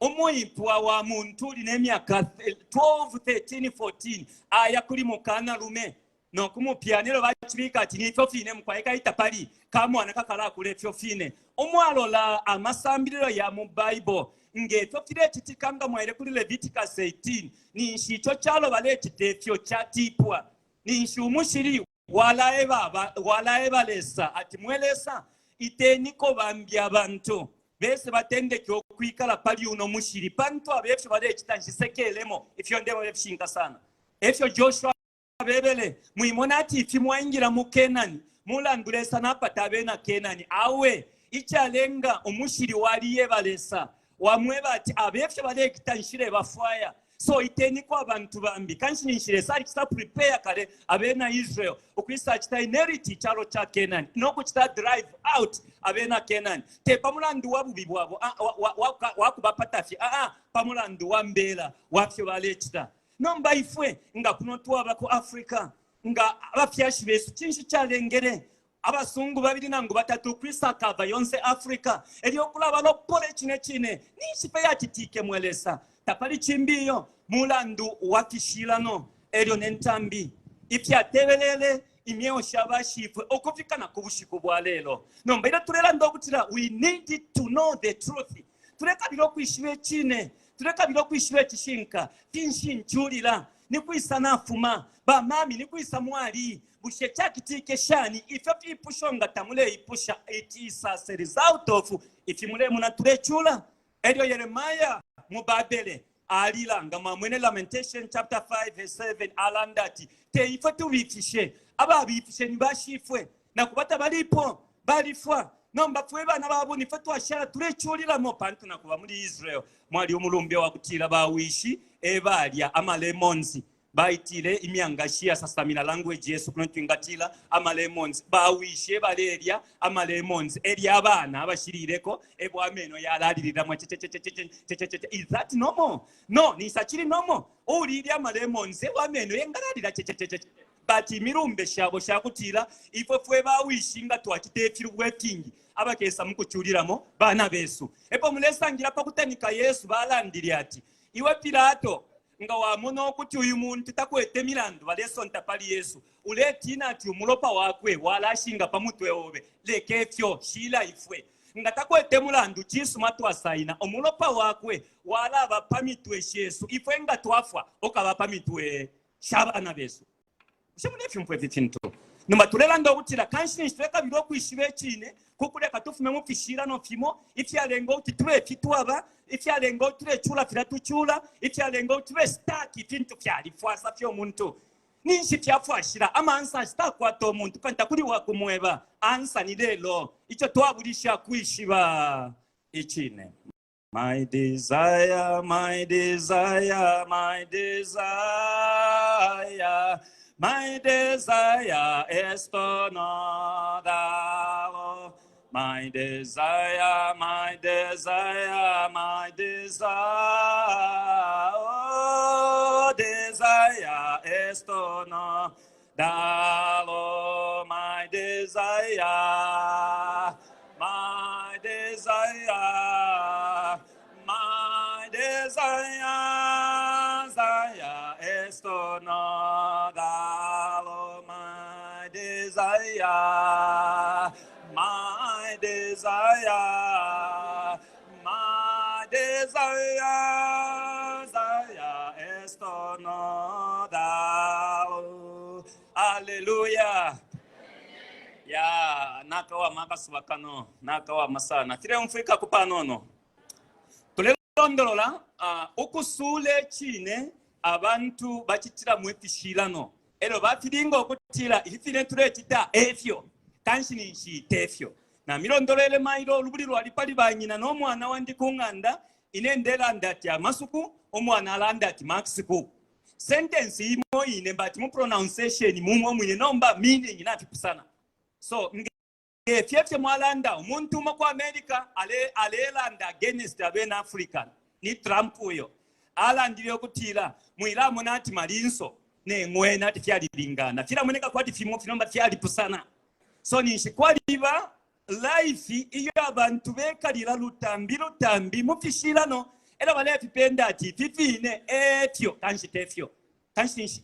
Umwipwa wa muntu uli ne myaka 12, 13, 14 aya kuli mukanalume no kumupyana, elyo bacibika ati ni ifyo fine mukwai kaita pali kamwana kakalakula ifyo fine. Umwalola amasambililo ya mu Bible nge fyo filecitika nga mwaile kuli Leviticus 18, ninshi ico calo balecita ifyo catipwa. Ninshi umushili walaeba Lesa ati, mwe Lesa, iteniko bambi abantu bese batendeke ukwikala pali uno mushili, pantu aba efyo balecita nshisekelemo. Ifyo ndebeba fishinka sana. Efyo Joshua abebele, mwimona ati ifi mwaingila mu Kenani mulandu Lesa napata abena Kenani. Awe, icalenga umushili waliyeba Lesa wamweba ati aba efyo balecita nshilebafwaya, so iteniko abantu bambi. Kanshi ninshi Lesa alicita prepare kale abena Israel ukwisa cita inherit icalo ca Kenani no kucita drive out abena Kenani, te pa mulandu wa bubi bwabo, wa kubapata fye, pa mulandu wa mbela wa fyo balecita. Nomba ifwe nga kuno twaba ku Africa, nga abafyashi besu, cinshi calengele abasungu babili nangu batatu ukwisa kava yonse Africa elyo ukulaba lopola icine cine? Ninshi pe yacitike mwe Lesa? Tapali cimbi iyo, mulandu wa fishilano elyo ne ntambi ifyatebelele imyeo sha bashifwe ukufika na ku bushiku bwa lelo. Nomba ilyo tulelanda ukutila we need to know the truth, tulekabila ukwishiba icine, tulekabila ukwishiba icishinka. Finshi nculila? Ni kwisa nafuma? Bamami, ni kwisa mwali? Bushe cakitike shani? Ifyo fipusho nga tamuleipusha, it is as a result of ifi mulemona tulecula. Elyo Yeremia mu Babele alila, nga mwamwene Lamentation chapter 5 verse 7, alanda ati te ifwe tubifishe, ababifishe ni bashifwe, nakuba tabalipo, balifwa. Nomba fwe bana babo nifwe twashala tuleculilamo, pantu nakuba muli Israel mwali umulumbe wa kutila bawishi ebalya ama lemons, baitile imyangashi yasasamina, language yesu kuno twingatila ama lemons, bawishe balelya ama lemons, elya abana abashilileko ebo ameno yalalililamo. Is that normal? No, nisa chili normal. Ulilya ama lemons ebo ameno yengalalila cececece. But imilumbe shabo shakutila ifwe fwe bawishi nga twacita ifilubo ifingi, abakesa mukuculilamo bana besu. Epo mulesangila pakutanika Yesu balandile ati, iwe Pilato, nga wamona ukuti uyu muntu takwete milandu balesonta pali Yesu, uletina ati umulopa wakwe walashinga pa mutwe obe, leke ifyo, shila ifwe. Nga takwete mulandu, cisuma twasaina, umulopa wakwe walaba pa mitwe shesu, ifwe nga twafwa ukaba pa mitwe sha bana besu. Bushe mulefyumfwa ifi fintu? Nomba tulelanda ukutila kanshi ninshi tulekabila ukwishiba icine kukuleka tufume mu fishilano fimo ifyalenga ukuti tube ifi twaba, ifyalenga ukuti tulecula filya tucula, ifyalenga ukuti tube stuck. Ifintu fyalifwasa fye umuntu, ninshi fyafwashila ama answers takwata umuntu, pantu takuli wakumweba answer. Ni lelo ico twabulisha kwishiba icine. My desire, my desire, my desire, my desire is to know the Lord. My desire, my desire, my desire, oh, desire is to know the Lord. My desire, my desire, my desire, desire is to know the Lord. My desire, my desire, my desire, desire is to Nakawama akasuba kano, nakawama sana. Fileumfwikako panono. Tulelondolola uh, ukusuule cine abantu bacitilamo ifishilano elyo bafilinga ukutila ifi fine tulecita efyo, kanshi ninshi tefyo. Namilondolwele mailo ulubuli lwali pali banyina no mwana wandi ku ng'anda, ine ndelanda ati amasuku, umwana alanda ati maxiku. Sentence imo ine but mu pronunciation mumo mwine, nomba meaning nafipusana. So ngefyo efyo mwalanda umuntu umo ku America ale alelanda against abena Africa ni Trump uyo alandile ukutila mwilamona ati malinso ne ng'wena ati fyalilingana, filamoneka kwati fimo finomba fyalipusana. So ninshi kwaliba life iyo abantu bekalila lutambi lutambi mu fishilano, elyo balefipenda ati ifi fine efyo, kanshi tefyo. Kanshi ninshi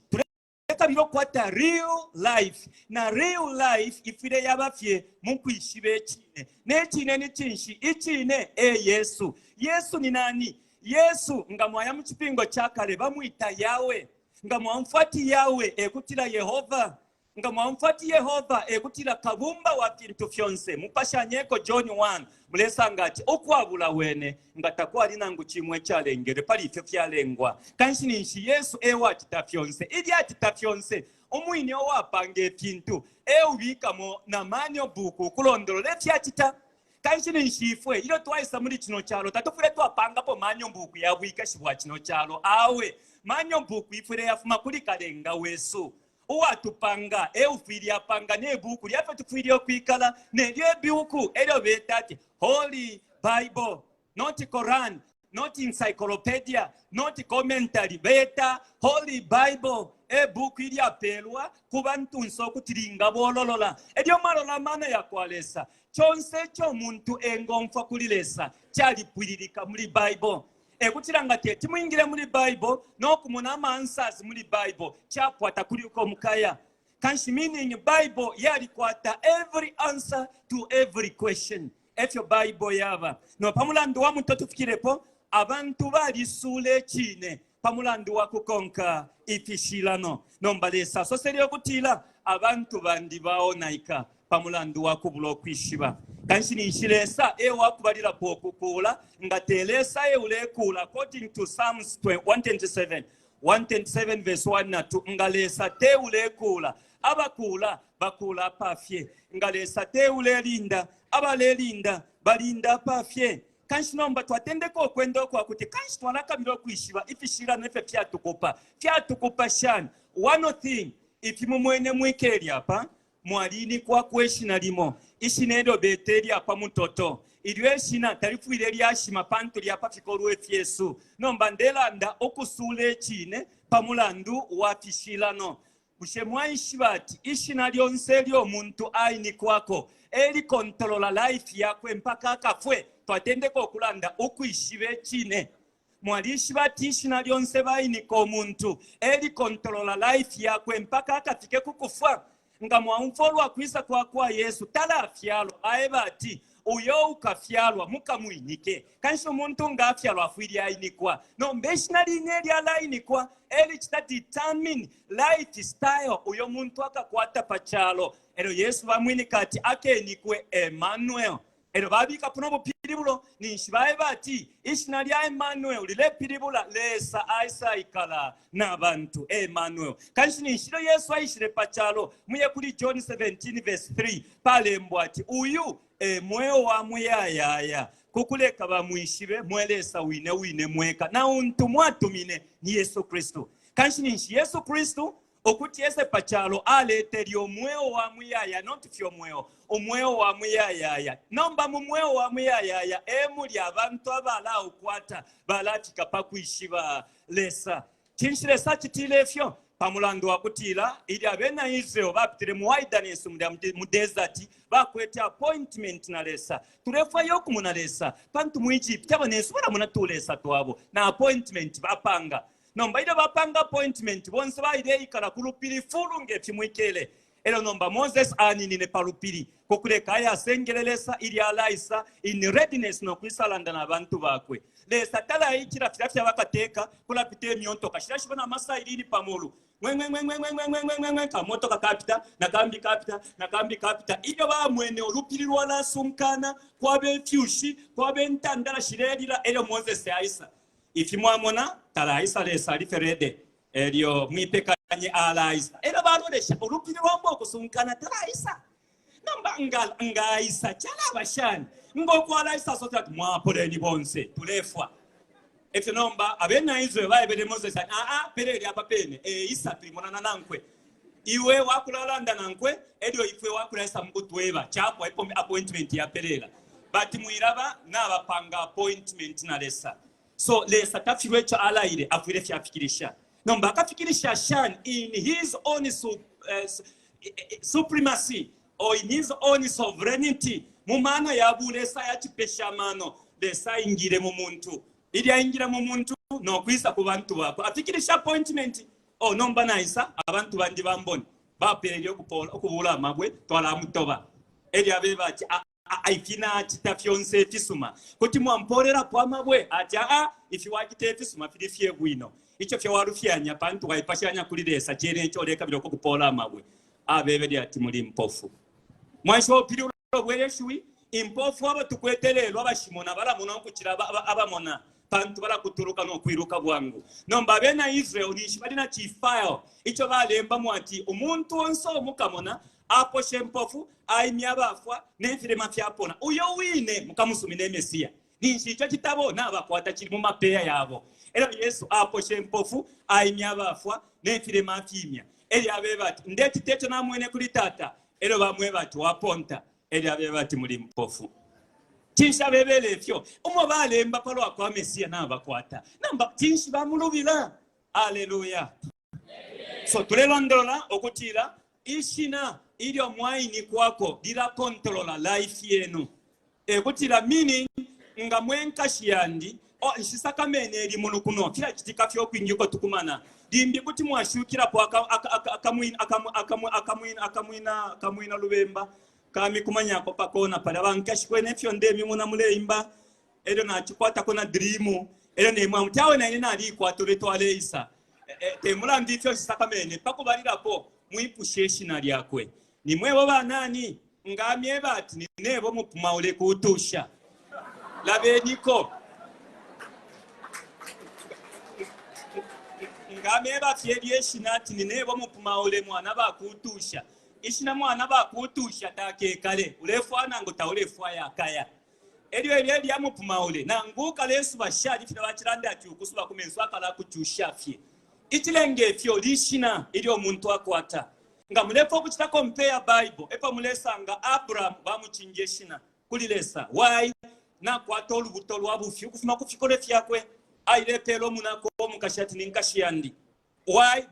tulekabila ukukwata real life, na real life ifwile yaba fye mu kwishiba icine. Ne cine ni cinshi? Icine e Yesu. Yesu ni nani? Yesu nga mwaya mu Cipingo ca Kale bamwita Yahweh. Nga mwaumfwa ati Yahweh e kutila Yehova. Nga mwaumfwa ati Yehova e kutila Kabumba wa fintu fyonse, mupashanyeko John 1, mulesanga ati ukwabula wene nga takwali nangu cimo icalengelwe pali ifyo fyalengwa. Kanshi ninshi Yesu e wacita fyonse. Ilyo acita fyonse, umwine uwapanga ifintu e ubikamo na manual book ukulondolola ifyo acita. Kanshi ninshi ifwe ilyo twaisa muli cino calo tatufwile twapangapo manual book ya bwikashi bwa cino calo. Awe, manual book ifwile yafuma kuli Kalenga wesu. Uwatupanga e ufwile apanga ne buuku lya fyo tufwile ukwikala, nelyo ibuuku elyo beta ati Holy Bible, not Quran, not encyclopedia, not commentary, beta Holy Bible, e buuku ilyapeelwa ku bantunse ukuti lingabololola. Elyo mwalola amano ya kwa Lesa, conse ico umuntu engomfwa kuli Lesa calipwililika muli Bible. E kutila nga teti mwingile muli Bible no kumona ama answers muli Bible, chapwa takuli uko mukaya. Kanshi meaning Bible yalikwata every answer to every question. Efyo Bible yaba. No pa mulandu wa muto tufikilepo, abantu balisuula icine pa mulandu wa kukonka ifishilano. Nomba Lesa asosele ukutila abantu bandi baonaika pa mulandu wa kubula ukwishiba. Kanshi ninshi Lesa e wakubalilapo ukukuula, nga te Lesa e ulekuula, according to Psalms 127, 127 verse 1 na 2, nga Lesa te ulekuula, abakuula bakuula apa fye. Nga Lesa te ulelinda, abalelinda balinda apa fye. Kanshi nomba twatendeka ukwenda ukwa kuti kanshi twalakabila ukwishiba ifishilano ifyo fyatukupa. Fyatukupa shani? One thing, ifi mumwene mwikele apa, Mwaliinikwako ishina limo, ishina ilyo beta ilya pa mutoto. Ilyo ishina talifwile lyashima pantu lya pa fikolwe fyesu. Nomba ndelanda ukusuula icine pa mulandu wa fishilano. Bushe mwaishiba ati ishina lyonse ilyo umuntu ainikwako e likontolola life yakwe mpaka akafwe? Twatendeka ukulanda ukwishiba icine. Mwalishiba ati ishina lyonse bainika umuntu e likontolola life yakwe mpaka akafike ku kufwa? Nga mwaumfwa ulwa kwisa kwa kwa Yesu talafyalwa, aeba ati, Uyo ukafyalwa mukamwinike. Kanshi umuntu nga afyalwa afwile ainikwa. Nomba ishina line ilyalainikwa e licita determine life style uyo muntu akakwata pa calo. Elyo Yesu bamwinika ati akenikwe Emmanuel. Elyo babikapo no bupilibulo, ninshi baeba ati ishina lya Emmanuel lilepilibula Lesa aisaikala na bantu, Emmanuel. Kanshi ninshi ilyo Yesu aishile pa calo, muye kuli John 17 verse 3, palembwa ati uyu e mweo wa muyayaya, ku kuleka bamwishibe mwe Lesa wine wine mweka, na untu mwatumine ni Yesu Kristu. Kanshi ninshi Yesu Kristu Ukuti ese pa calo aletele umweo wa muyayaya, not fye umweo, umweo wa muyayaya. Nomba mu mweo wa muyayaya e muli abantu abalaukwata, balafika pa kwishiba Lesa. Cinshi Lesa acitile ifyo? Pa mulandu wa kutila ilyo abena Israel bapitile mu wilderness, mulya mu desert, bakwete appointment na Lesa. Tulefwaya ukumona Lesa, pantu mu Egypt abanensu balamona tulesa twabo na appointment bapanga. Nomba ilyo bapanga appointment, bonse baileikala ku lupili fulu nge fi mwikele. Elyo nomba Moses aninine pa lupili ku kuleka aye asengele Lesa ilyo alaisa in readiness no kwisalanda na bantu bakwe. Lesa talaikila filya fya bakateka kulapita imyontoka shilya shibona amasailini pa mulu. Ngwe-ngwe-ngwe-ngwe-ngwe-ngwe-ngwe-ngwe, kamotoka kapita, nakambi kapita, nakambi kapita. Ilyo bamwene ulupili lwalasunkana, kwaba ifyushi, kwaba intandala shilelila, elyo Moses aisa. Ifi mwamona, talaisa Lesa ali fye ready. Elyo mwipekanye alaisa. Elyo balolesha, ulupili lwamba ukusunkana, talaisa. Nomba nga, nga aisa, calaba shani? Ngo kwalaisa asosa ati, mwapoleni bonse, tulefwa. Efyo nomba abena Israele baebele Moses ati, aa, pelele apa pene, eisa tulimonana nankwe. Iwe wakulalanda nankwe, elyo ifwe wakulaisa mukutweba. Chapwa, ipo appointment yapelela. But mwilaba nabapanga appointment na Lesa. So Lesa tafilwe ico alaile, afwile fye afikilisha. Nomba akafikilisha shani? In his own supremacy or in his own sovereignty, mu mano ya bulesa ya cipesha amano, Lesa aingile mu muntu. Ilyo aingila mu muntu no kwisa ku bantu bakwe, afikilisha appointment. Oh, nomba naisa, abantu bandi bambone, bapelele ukubuula amabwe, twalamutoba. Elyo abeba ati, Ifi nacita fyonse ifisuma, kuti mwampoolelapo amabwe? Ati, Aa, ifi wacita ifisuma fili fye bwino. Ico fye walufyanya pantu waipashanya kuli Lesa, cene ico ulekabila ukukupoola amabwe. Abebele ati, Muli mpofu. Mwaishiba ubupilibulo bwe shiwi? Impofu abo tukwete lelo abashimona balamona ukucila abamona pantu balakutuluka no kwiluka bwangu. Nomba abena Israel ninshi bali na ci file ico balembamo ati umuntu onse umukamona aposha impofu, aimya abafwa, ne filema fyapona, uyo wine mukamusumine Mesia. Ninshi ico citabo nabakwata cili mu mapeya yabo. Elyo Yesu aposha impofu, aimya abafwa, ne filema afimya. Elyo abeba ati, Ndecita ico namwene kuli Tata. Elyo bamweba ati, Waponta. Elyo abeba ati, Muli mpofu. Cinshi abebele ifyo? Umo balemba pa lwa kwa Mesia nabakwata. Nomba cinshi bamulubila? Aleluya! So tulelondolola ukutila ishina ilyo mwainikwako lilakontolola life yenu. E kutila meaning nga mwe nkashi yandi, oh, nshisakamene ili mulu kuno, filacitika fye ukwingi uko tukumana. Limbi kuti mwashukilapo akamwina lubemba kamikumanyako pa kona palya bankashi kwene ifyo ndemimona muleimba elyo nacikwatako na dream elyo nemwe amuti awe naine naliikwata ule twaleisa eh, eh, te mulandu ifyo nshisakamene pa kubalilapo mwipushe ishina lyakwe ni mwebo banani nga amyeba ati ni nebo mupumaule kutusha labeniko nga amyeba fye lye shina ati ni nebo mupumaule mwana bakutusha ishina mwana bakutusha takekale ulefwaya nangu taulefwaya akaya Elyo elyo elya mupumaule nangu ukalesuba shani filya bacilanda ati ukusuba ku menso akalakucusha fye. Icilenga ifyo lishina ilyo umuntu akwata. Nga mulefwaya ukucita compare Bible epo mulesanga Abraham bamucinja ishina kuli Lesa. Why? Nakwata ulubuto lwa bufi ukufuma ku fikolwe fyakwe. Ailepela umunakwe umukashi ati ni nkashi yandi. Why?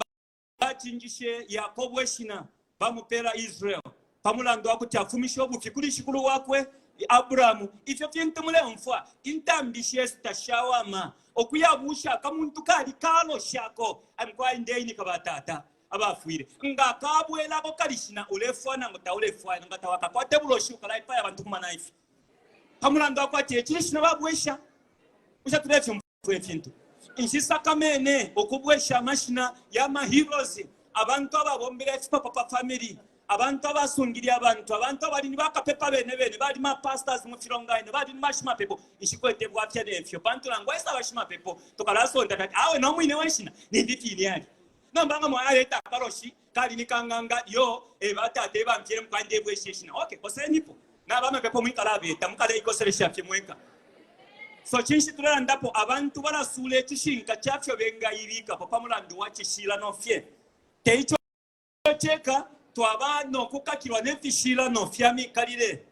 Bacinjishe Yakobo ishina, bamupeela Israel, pa mulandu wa kuti afumishe ubufi kuli shikulu wakwe Abrahamu. Ifyo fintu muleumfwa, intambi shesu tashawama. Ukuyabuusha akamuntu kali kaloshako, ai mukwai ndeinika batata abafwile. Nga kabwelako kalishina ulefwa nangu taulefwaya, nga tawakakwate buloshi ukalaipaya abantu ku manaifi. Pa mulandu wa kwati ecili shina babwesha. Bushe tulefyumfwa? Ifintu nshisakamene ukubwesha amashina ya ma heroes, abantu ababombele ifipapa pa family, abantu abasungile abantu, abantu abali ni bakapepa bene bene, bali ma pastors mu filonganino, bali ni bashimapepo. Nshikwete bwafya nefyo, pantu nangu aisa bashimapepo tukalasonta tati awe no mwine we shina ni ifi fine ali. Nomba nga mwayaleta akaloshi kali ni kanganga yo e batata e bamfyele mukande bweshe ishina. Okay, kosenipo. Na bamapepo mwikalabeta, mukaleikoselesha fye mweka. So cinshi tulelandapo? Abantu balasuula icishinka ca fyo bengaibikapo pa mulandu wa cishilano fye. Te ico ceka, twaba no kukakilwa ne fishilano fya mikalile.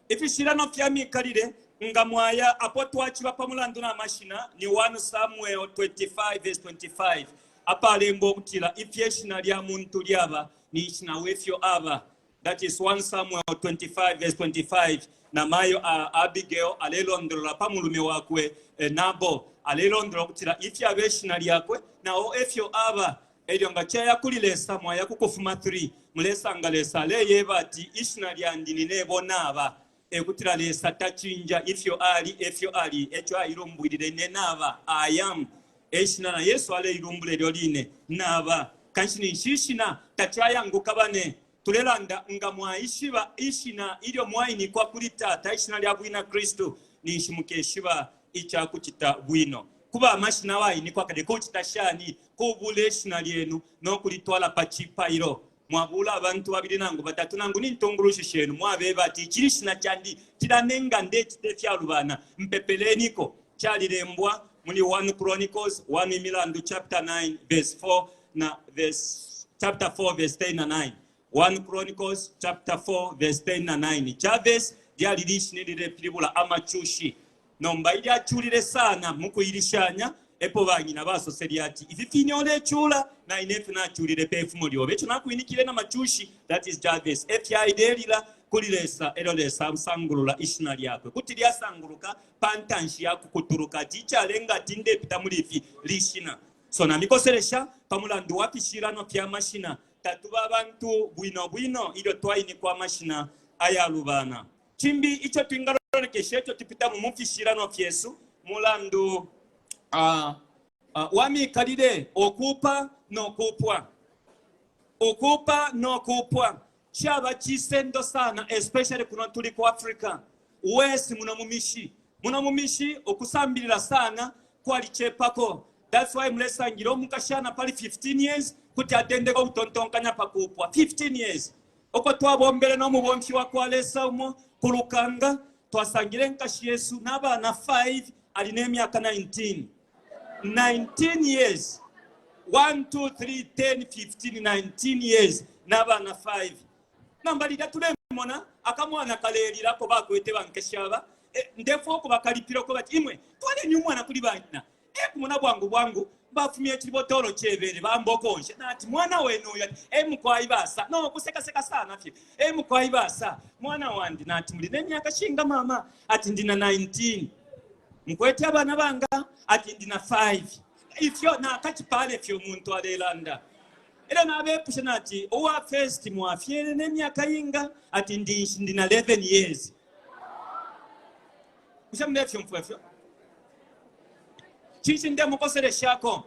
Ifishilano fya mikalile, nga mwaya apo twaciba pa mulandu na mashina, ni 1 Samuel 25 verse 25, apalembwa ukutila ifyo ishina lya muntu lyaba, ninshi na o efyo aba. That is 1 Samuel 25 verse 25. Na mayo uh, Abigail alelondolola pa mulume wakwe eh, Nabo alelondolola ukutila ifyaba ishina lyakwe na o efyo aba. Elyo nga caya kuli Lesa mwaya ku Kufuma 3 mulesanga Lesa aleyeba ati ishina lyandi ni nebo naba. E kutila Lesa tacinja ifyo ali efyo ali eco ailumbwilile ne naba I am. E shina na Yesu aleilumbula ilyo line naba. Kanshi ninshi ishina tacayanguka bane. Tulelanda nga mwaishiba ishina ilyo mwainikwa kuli Tata, ishina lya bwina Kristu, ninshi mukeshiba icakucita bwino. Kuba amashina wainikwa kale kucita shani? Kubula ishina lyenu no kulitwala pa cipailo. Mwabula abantu babili nangu batatu nangu ni ntungulushi shenu, mwabeba ati ici lishina candi cilanenga ndecita ifyalubana, mpepeleniko. Calilembwa muli 1 Chronicles, 1 Imilandu chapter 9 verse 4 na verse chapter 4 verse 10 na 9. 1 Chronicles chapter 4 verse 10 na 9. Jabes lyali lishina ililepilibula amacushi. Nomba ilyo aculile sana mu kuilishanya, epo banyina basosele ati, ifi fine ulecula, na ine efyo naculile pe fumo lyobe. Eco nakuinikile na macushi, that is Jabes. Efyo ailelila kuli Lesa, elyo Lesa amusangulula ishina lyakwe. Kuti lyasanguluka pa ntanshi ya kukutuluka ati icalenga ati ndepita muli ifi lishina. So namikoselesha pa mulandu wa fishilano fya mashina, tatuba abantu bwino bwino ilyo twainikwa amashina ayalubana. Cimbi ico twingalolekesha ico tupitamo mu fishilano fyesu mulandu wa mikalile, ukuupa no kuupwa. Ukuupa no kuupwa caba cisendo sana, especially kuno tuli ku Africa wesi, muno mu mishi. Muno mu mishi ukusambilila sana kwalicepako. That's why mulesangila umukashana pali 15 years kuti atendeka ukutontonkanya pa kuupwa. 15 years. Uko twabombele no mubomfi wa kwa Lesa umo ku Lukanga, twasangile nkashi yesu na bana 5, ali ne myaka 19. 19 years. 1, 2, 3, 10, 15, 19 years na bana 5. Nomba lilya tulemona akamwana kalelilako bakwete bankashi aba, ndefwa uko bakalipila uko bati imwe twaleni umwana kuli banyina. E kumona bwangu bwangu bafumye icibotolo cebele bambokonshe nati mwana wenu uyu ati e mukwai basa no kusekaseka sana fye e mukwai basa mwana wandi nati muli ne myaka shinga mama ati ndina 19 mukwete abana banga ati ndina 5 ifyo nakacipale fyo umuntu alelanda. Elyo nabepusha nati uwa first mwafyele ne myaka inga ati ndina 11 years. Bushe mulefyumfwa ifyo? Cinshi ndemukoseleshako?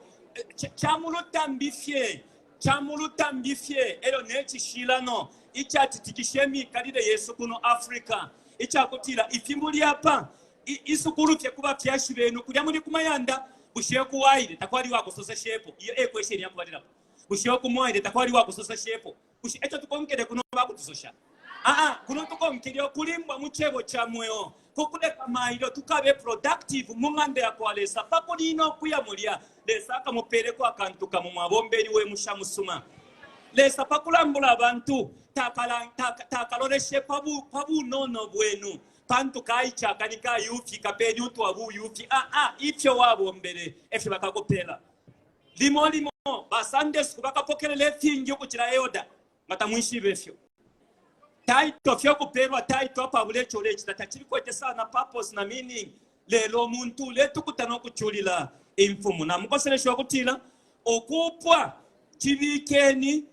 Ca mulutambi fye, ca mulutambi fye, elyo ne cishilano icatitikisha imikalile yesu kuno Africa, icakutila ifi muli apa, isukulu fye ku bafyashi benu, kulya muli ku mayanda, bushe kuwaile takwali wakusoseshepo? Iyo e question ya kubalilapo. Bushe ukumwaile takwali wakusoseshepo? Bushe eco tukonkele kuno bakutusosha? Aa, kuno tukonkele ukulimbwa mu cebo ca mweo, kukuleka mailo tukabe productive mu ng'anda ya kwa Lesa. Pa kulina ukuya mulya, Lesa akamupeleko akantu kamo, mwabombeli we musha musuma. Lesa pa kulambula abantu takaloleshe pa bunono bwenu, pantu kaicakani kayufi kapeni utwa buyufi. Aa, ifyo wabombele efyo bakakupela. Limo limo ba Sunday school bakapokelela ifingi ukucila elder, nga tamwishibe ifyo. Title fye kupelwa title apabula ico ulecita tacilikwete sana purpose na meaning, lelo umuntu uletukuta no kuculila imfumu. Namukoselesha ukutila ukupwa cibikeni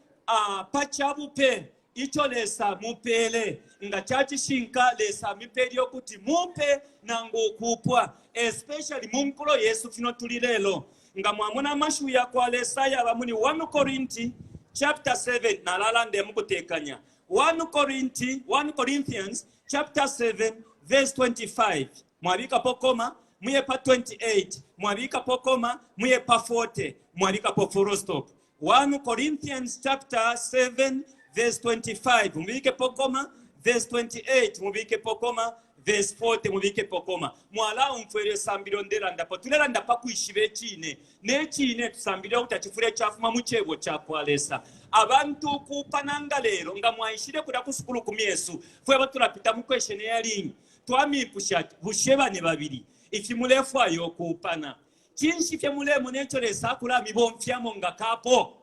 pa cabupe ico Lesa mupele. Nga cacishinka Lesa amipele ukuti mupe nangu ukupwa, especially mu nkulo yesu fino tuli lelo. Nga mwamona amashiwi ya kwa Lesa yaba muli 1 Korinti chapter 7, nalalanda mukutekanya. 1 Korinti, 1 Corinthians chapter 7 verse 25, mwabikapo koma muye pa 28, mwabikapo koma muye pa 40, mwabikapo full stop. 1 Corinthians chapter 7 verse 25, mubikepo koma, verse 28 mubikepo koma, verse 40 mubikepo koma. Mwalaumfwele isambililo ndelandapo. Tulelanda pa kwishiba icine, ne cine tusambilila ukuti acifwile cafuma mu cebo ca kwa Lesa. Abantu ukuupananga lelo, nga mwaishile kulya ku sukulu ku myesu, fwebo tulapita mu questionnaire, twamipusha ati bushe bane babili ifi mulefwaya ukuupana, cinshi fye mulemona ico Lesa akulamibomfyamo nga kapo?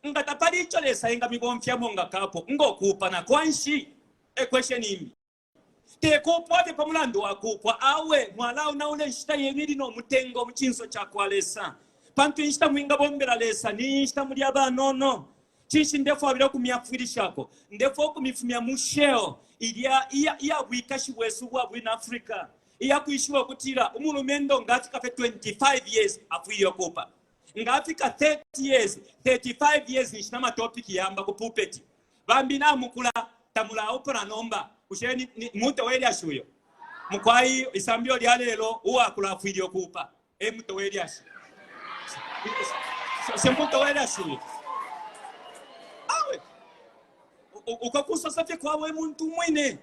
Nga tapali ico Lesa engamibomfyamo nga kapo, ngo kuupana kwanshi? E question imbi. Te kuupwa fye pa mulandu wa kuupwa, awe mwalaonaula inshita yenu ili no mutengo mu cinso ca kwa Lesa. Pantu inshita mwingabombela Lesa ni inshita muli abanono. Cinshi ndefwabila ukumyafwilishako? Ndefwa ukumifumya mu shell ilya iya bwikashi bwesu ubwa bwina Africa, iya kwishiba ukutila umulumendo nga afika fye 25 years afwile ukuupa. Nga afika 30 years, 35 years ninshi na matopic yamba ku pulpit. Bambi namukula tamulaupana nomba. Bushe ni, ni mutwe we lyashi uyo? Mukwai isambilo lya lelo uwakula afwile ukuupa. E mutwe we lyashi. Se mutwe we lyashi uyo. Awe. Uko kusosa fye kwa we muntu umwine.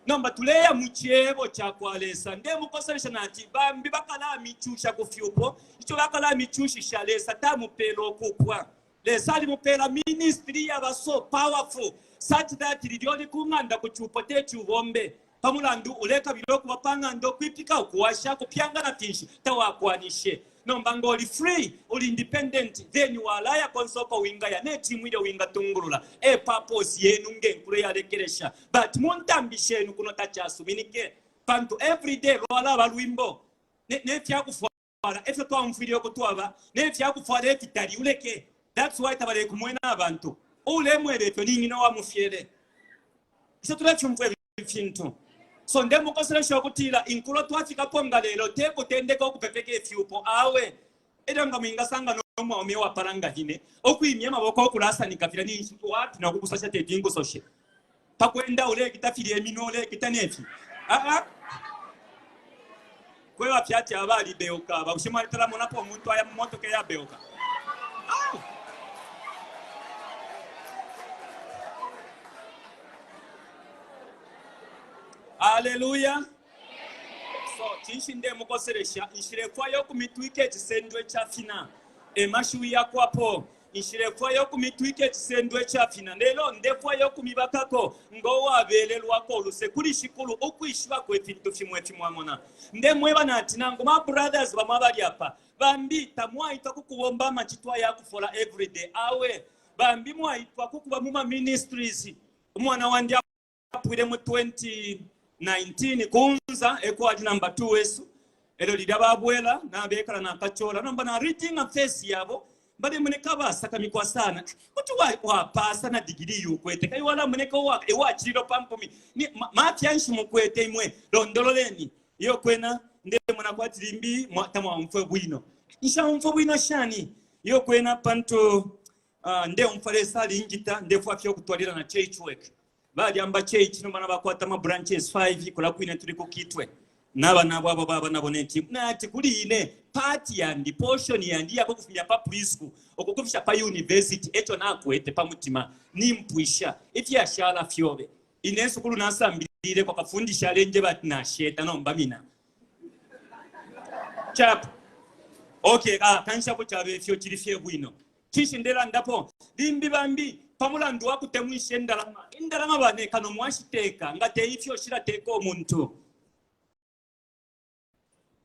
Nomba tuleya mu cebo ca kwa Lesa. Ndemukoselesha nati bambi bakalamichusha ku fyupo. Ico bakalamichushisha Lesa tamupela ukupwa. Lesa alimupela ministry yaba so powerful such that lilya uli ku ng'anda ku cupo teti ubombe pa mulandu ulekabila ukuba pa ng'anda ukwipika, ukuwasha, kupyanga na finshi tawakwanishe. Nomba nga uli free, uli independent then walaya konse uko wingaya ne team ilyo wingatungulula. E purpose yenu nge nkulo iyalekelesha but mu ntambi shenu kuno tacasuminike pantu everyday lwalaba lwimbo ne fyakufwala efyo twaumfwile uko twaba ne fyakufwala ifitali uleke. That's why tabalekumwena abantu. Ulemweba ifyo ni nyina wamufyele. Isho tulefyumfwa ifi fintu. So ndemukoselesha ukutila inkulo twafikapo nga lelo te kutendeka ukupepeka ifyupo awe. Elyo nga mwingasanga no mwaume uwapala nga ine ukwimya amaboko ukulasanika filya ninshi wapi no kukusosha teti nkusoshe. Pa kwenda ulekita filya iminwe ulekita nefi. Aa kweba fye ati aba alibeuka aba. Bushe mwalitala monapo umuntu aya mu motoka iyabeuka? Ah! Hallelujah. So cinshi ndemukoselesha, nshilefwaya ukumitwika icisendo icafina. E mashiwi yakwa Paul. Nshilefwaya ukumitwika icisendo icafina, lelo ndefwaya ukumibakako ngo wabelelwako uluse kuli Shikulu, ukwishibako ifintu fimo ifi. Mwamona, ndemweba nati nangu ma brothers bamo abali apa, bambi tamwaitwa ku kubomba amacito aya kufola everyday. Awe, bambi mwaitwa ku kuba mu ma ministries. Umwana wandi apwile mu 2019 kunza eko ali number 2 wesu. Elyo lilya babwela nabekala nakachola nomba na reading a face yabo balemoneka basakamikwa sana kuti wapasa na degree yukwete kai walamoneka ewachililo pampumi mafya nshi mukwete imwe londololeni iyo kwena ndemona kwati limbi tamwaumfwe bwino nshaumfwe bwino shani iyo kwena pantu ndeumfwa Lesa alinjita ndefwa fye ukutwalila na church work balyamba church nomba nabakwata ama branches 5 kula kwine tuli ku Kitwe naba nabo abo baba nabo ne team nati kuli ine part yandi portion yandi yako kufumya pa preschool okukufisha pa university echo nakwete pa mutima nimpwisha ifyashala fyobe ine sukulu nasambilile kwa kafundisha alenje bati nasheta nomba mina chap okay kansha ko chabe fyo chili fye bwino Cinshi ndelandapo? Limbi bambi pa mulandu wa kutemwisha indalama, indalama bane kano mwashiteka, nga te ifyo shilateka umuntu.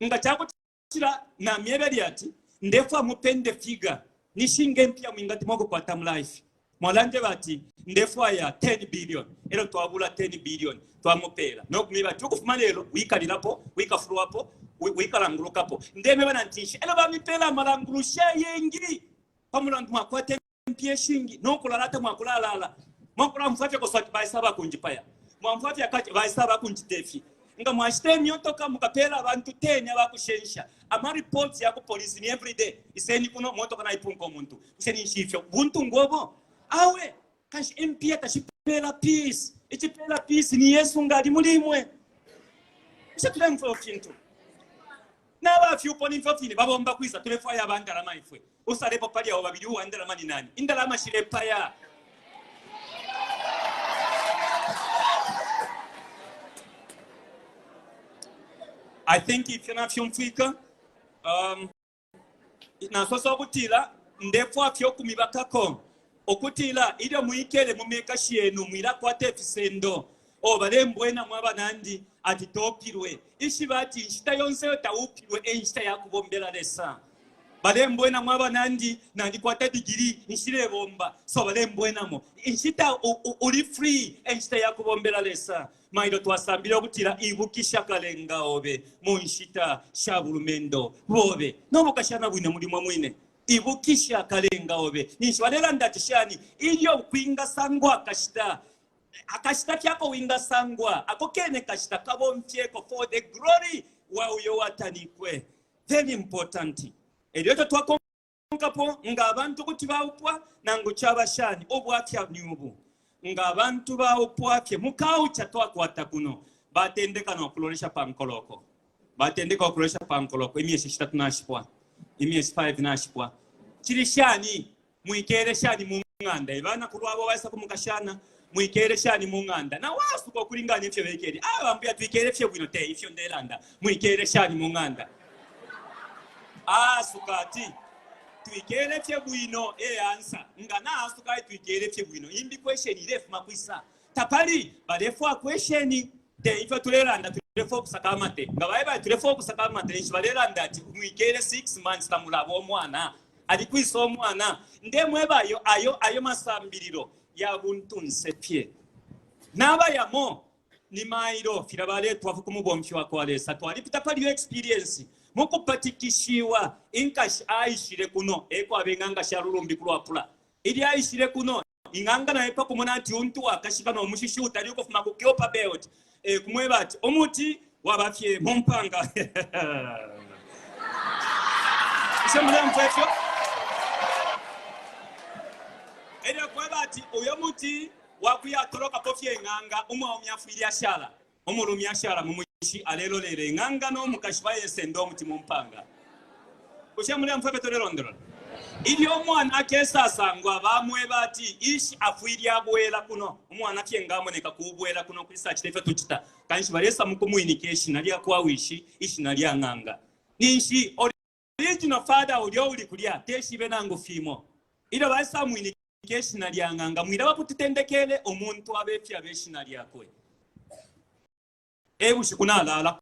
Nga cakutila namyebele ati ndefwa mupende figure ni shinga impya mwingatemwa kukwata mu life, mwalanjeba ati ndefwaya 10 billion, elyo twabula 10 billion twamupela no kumweba ati ukufuma lelo wikalilapo, wikafulwapo, wikalangulukapo. Ndemeba na ntinshi elyo bamipela amalangulusha ayengi pa mulandu mwakwata impiya ishingi no kulala tamwakulalala, mwakulamfwa fye kosa ati baisa bakunjipaya, mwamfwa fye akati baisa bakunjita ifi. Nga mwashita imyotoka mukapela abantu 10 abakushensha ama reports ya ku police ni everyday, iseni kuno motoka naipunka umuntu. Bushe ninshi ifyo buntungwa obo? Awe kanshi impiya tashipela peace, icipela peace ni Yesu nga ali muli imwe. Bushe tulemfwa fintu? Nabafyupo ni mfyo fine babomba kwisa tulefwaya aba ndalama ifwe. Usalepo pali abo babili uwa ndalama ni nani? Indalama shilepaya. I think ifyo nafyumfwika. Nasosa ukutila ndefwa fye ukumibakako ukutila ilyo mwikele mu mekashi yenu mwilakwata ifisendo. O balembwena mwe abanandi ati topilwe. Ishiba ati inshita yonse iyo taupilwe e nshita ya kubombela Lesa. Balembwena mwe abanandi nalikwata digiri nshilebomba. So balembwenamo. Inshita uli free e nshita ya kubombela Lesa. Mailo twasambile ukutila ibukisha kalenga obe mu nshita sha bulumendo bobe no bukashana bwine muli mwe mwine. Ibukisha kalenga obe. Ninshi balelanda ati shani ilyo kwingasangwa akashita akashita fyako wingasangwa ako kene kashita kabomfyeko for the glory wa uyo watanikwe. Very important. Elyo eco twakonka. Icakonkapo, nga abantu kuti baupwa nangu caba shani, ubwafya ni ubu, nga abantu baupwa fye mu kauca twakwata kuno, batendeka no kulolesha pa nkoloko. Batendeka ukulolesha pa nkoloko, imyeshi shitatu nashipwa, imyeshi 5 nashipwa. Cili shani? Mwikele shani mu ng'anda? Ebana kulwabo baisa ku mukashana, mwikele shani mu ng'anda? Na wasuka ukulingana ifyo bekele. Ah, bambuya twikele fye bwino te ifyo ndelanda. Mwikele shani mu ng'anda? Asuka ati twikele fye bwino e ansa. Nga na asuka ati twikele fye bwino, imbi question ilefuma kwisa? Tapali balefwa question te ifyo tulelanda tulefwa ukusaka amate. Nga baeba tulefwa ukusaka amate ninshi balelanda ati mwikele 6 months tamulaba omwana. Ali kwisa omwana? Ndemweba ayo ayo ayo masambililo ya buntunse fye. Nabayamo ni mailo filya baletwafwa ku mubomfi wa kwa Lesa. Twalipita pali iyo experience mukupatikishiwa. Inkashi aishile kuno ekwaba ing'anga sha lulumbi ku Luapula. Ilyo aishile kuno ing'anga nayo pakumona ati untu wakashika no mushishi utali ukufuma ku Copperbelt e kumweba ati umuti waba fye mu mpanga. Bushe muleumfwa ifyo? Elyo kweba ati uyo muti wakuyatolokapo fye ing'anga, umwaume afwile ashala, umulume ashala mu mushi alelolela ing'anga no mukashi bayesenda umuti mu mpanga. Bushe muleumfwa ifyo tulelondolola? Ilyo umwana akesasangwa, bamweba ati ishi afwile abwela kuno. Umwana fye nga amoneka kubwela kuno kwisa acita ifyo tucita. Kanshi balesa mukumwinika ishina lya kwa wishi, ishina lya ng'anga. Ninshi original father ulya uli kulya teshibe nangu fimo. Ilyo baisa mwinika ishina lya ng'anga, mwilaba kuti tendekele umuntu abe fye abe ishina lyakwe. E bushiku nalala.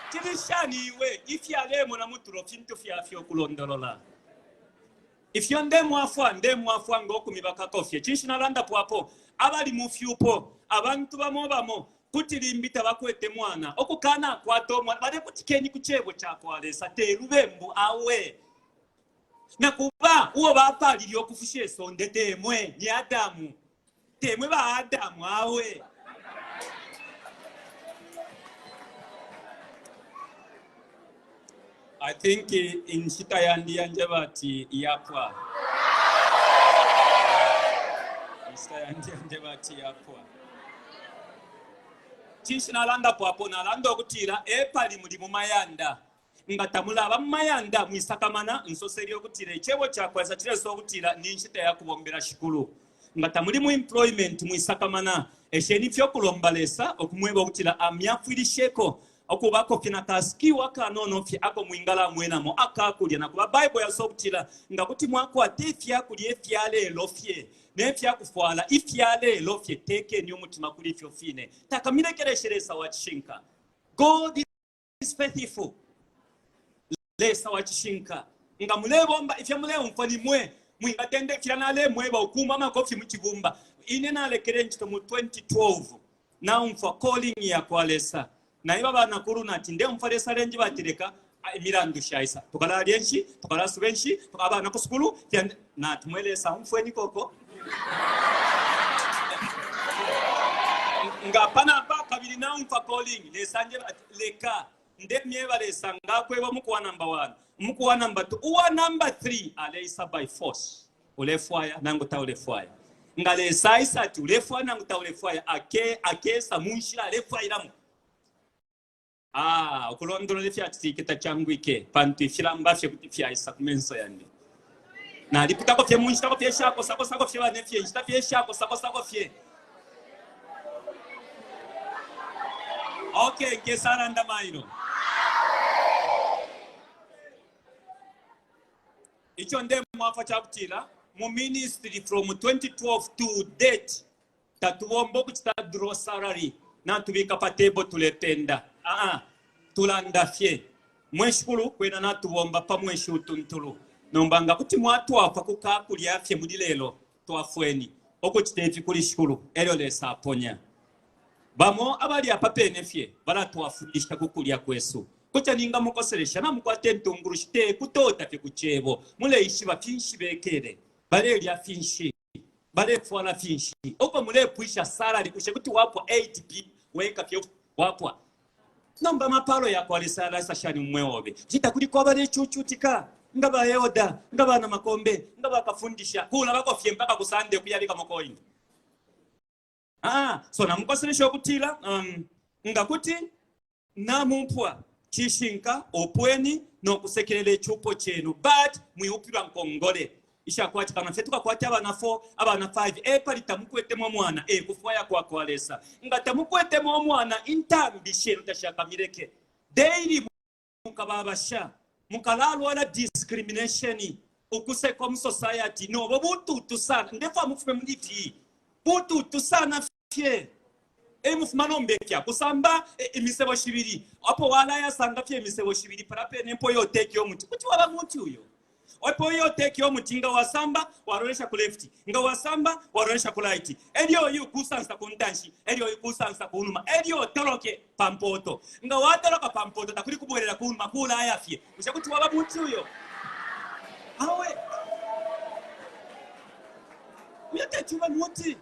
Cili shani iwe ifyalemona mutulo fintu fyafye ukulondolola. Ifyo ndemwafwa, ndemwafwa ngo kumibakako fye. Cinshi nalandapo apo? Abali mu fyupo, abantu bamo bamo kuti limbi tabakwete mwana, ukukanakwata umwana, balekutikeni ku cebo ca kwa Lesa, te lubembu awe. Na kuba, uo bapalile ukufusha isonde te mwe, ni Adamu. Te mwe ba Adamu awe. I think inshita yandi yanjeba ati yapwa. Inshita yandi yanjeba ati yapwa. Cinshi nalandapo apo? Nalanda ukutila epali muli mu mayanda. Nga tamulaba mu mayanda, mwisakamana, nsosele ukutila Icebo cakwa Lesa cilesosa ukutila ni nshita ya kubombela Shikulu. Nga tamuli mu employment, mwisakamana, esheni fye ukulomba Lesa ukumweba ukutila amyafwilisheko ukubako fye na ka skill akanono fye ako mwingalamwenamo akakulya. Na kuba Bible yasosa ukutila nga kuti mwakwata ifyakulya ifya lelo fye ne fya kufwala ifya lelo fye, tekeni umutima kuli ifyo fine. Takamilekeleshe Lesa wa cishinka. God is faithful. Lesa wa cishinka. Nga mulebomba ifyo muleumfwa ni mwe mwingatendeka filya nalemweba ukuuma amakofi mu cibumba. Ine nalekele incito mu 2012 naumfwa calling ya kwa Lesa. Naeba banakulu nati ndeumfwa Lesa alenjeba ati leka imilandu shaisa. Tukalalya enshi, tukalasuba enshi, abana ku sukulu, nati mwe Lesa umfweni koko. Nga panapa kabili naumfwa calling Lesa anjeba ati leka ndemyeba Lesa ngakweba umuku wa number 1 umuku wa number 2 uwa number 3 aleisa by force ulefwaya nangu taulefwaya nga Lesa aisa ati ulefwaya nangu taulefwaya ake akesa mu nshila alefwailamo Ah, ukulondolola ifyacitike tacangwike pantu ifilamba fye kuti fyaisa ku menso yandi. Nalipitako fye mu nshitako fye ishakosakosako fye bane fye inshita fye ishakosakosako fye. Okay, nkesalanda mailo. Ico ndemwafwa cakutila mu ministry from 2012 to date Tatubomba ukucita draw salary natubika pa table tulependa. Aa, tulanda fye. Mwe Shikulu, kwena natubomba pa mweshi utuntulu. Nomba nga kuti mwatwafwa ku kakulya fye muli lelo, twafweni ukucita ifi kuli Shikulu, elyo Lesa aponya. Bamo abali apa pene fye balatwafwilisha ku kulya kwesu. Kuca ningamukoselesha, namukwata intungulushi, te kutota fye ku cebo. Muleishiba finshi bekele, balelya finshi. Balefwala finshi? Uko mulepwisha salary, bushe kuti wapwa 8 p weka fye wapwa? Nomba amapalo ya kwa Lesa yalaisa shani mu mweo obe? Bushe takuliko abalecucutika nga ba elder, nga ba namakombe, nga bakafundisha, kulabako fye mpaka ku Sunday kuyabikamo coin? Ah, so namukoselesha ukutila um, nga kuti namupwa cishinka opweni no kusekelela icupo cenu but mwiupilwa nkongole ishakwati kano fye tukakwate abana 4 abana 5 epali tamukwetemo umwana e kufwaya kwa kwa Lesa nga tamukwetemo umwana intambi shenu tashakamileke daily mukababasha mukalalwala discrimination ukusekwa mu society nobo bututu sana ndefwa mufume muli fi bututu sana fye e mufuma nomba ifya kusamba e, imisebo shibili apo walayasanga fye imisebo shibili pala pene mpo yoteke omuti kuti waba muti uyo Opo iyo teki omuti nga wasamba walolesha ku left nga wasamba walolesha ku right elyo uyu kusansa ku ntanshi elyo uyu kusansa ku numa elyo otoloke pa mpoto nga watoloka pa mpoto takuli kubwelela ku numa kulaya fye bushe kuti waba muti uyo awe uyo teti ube muti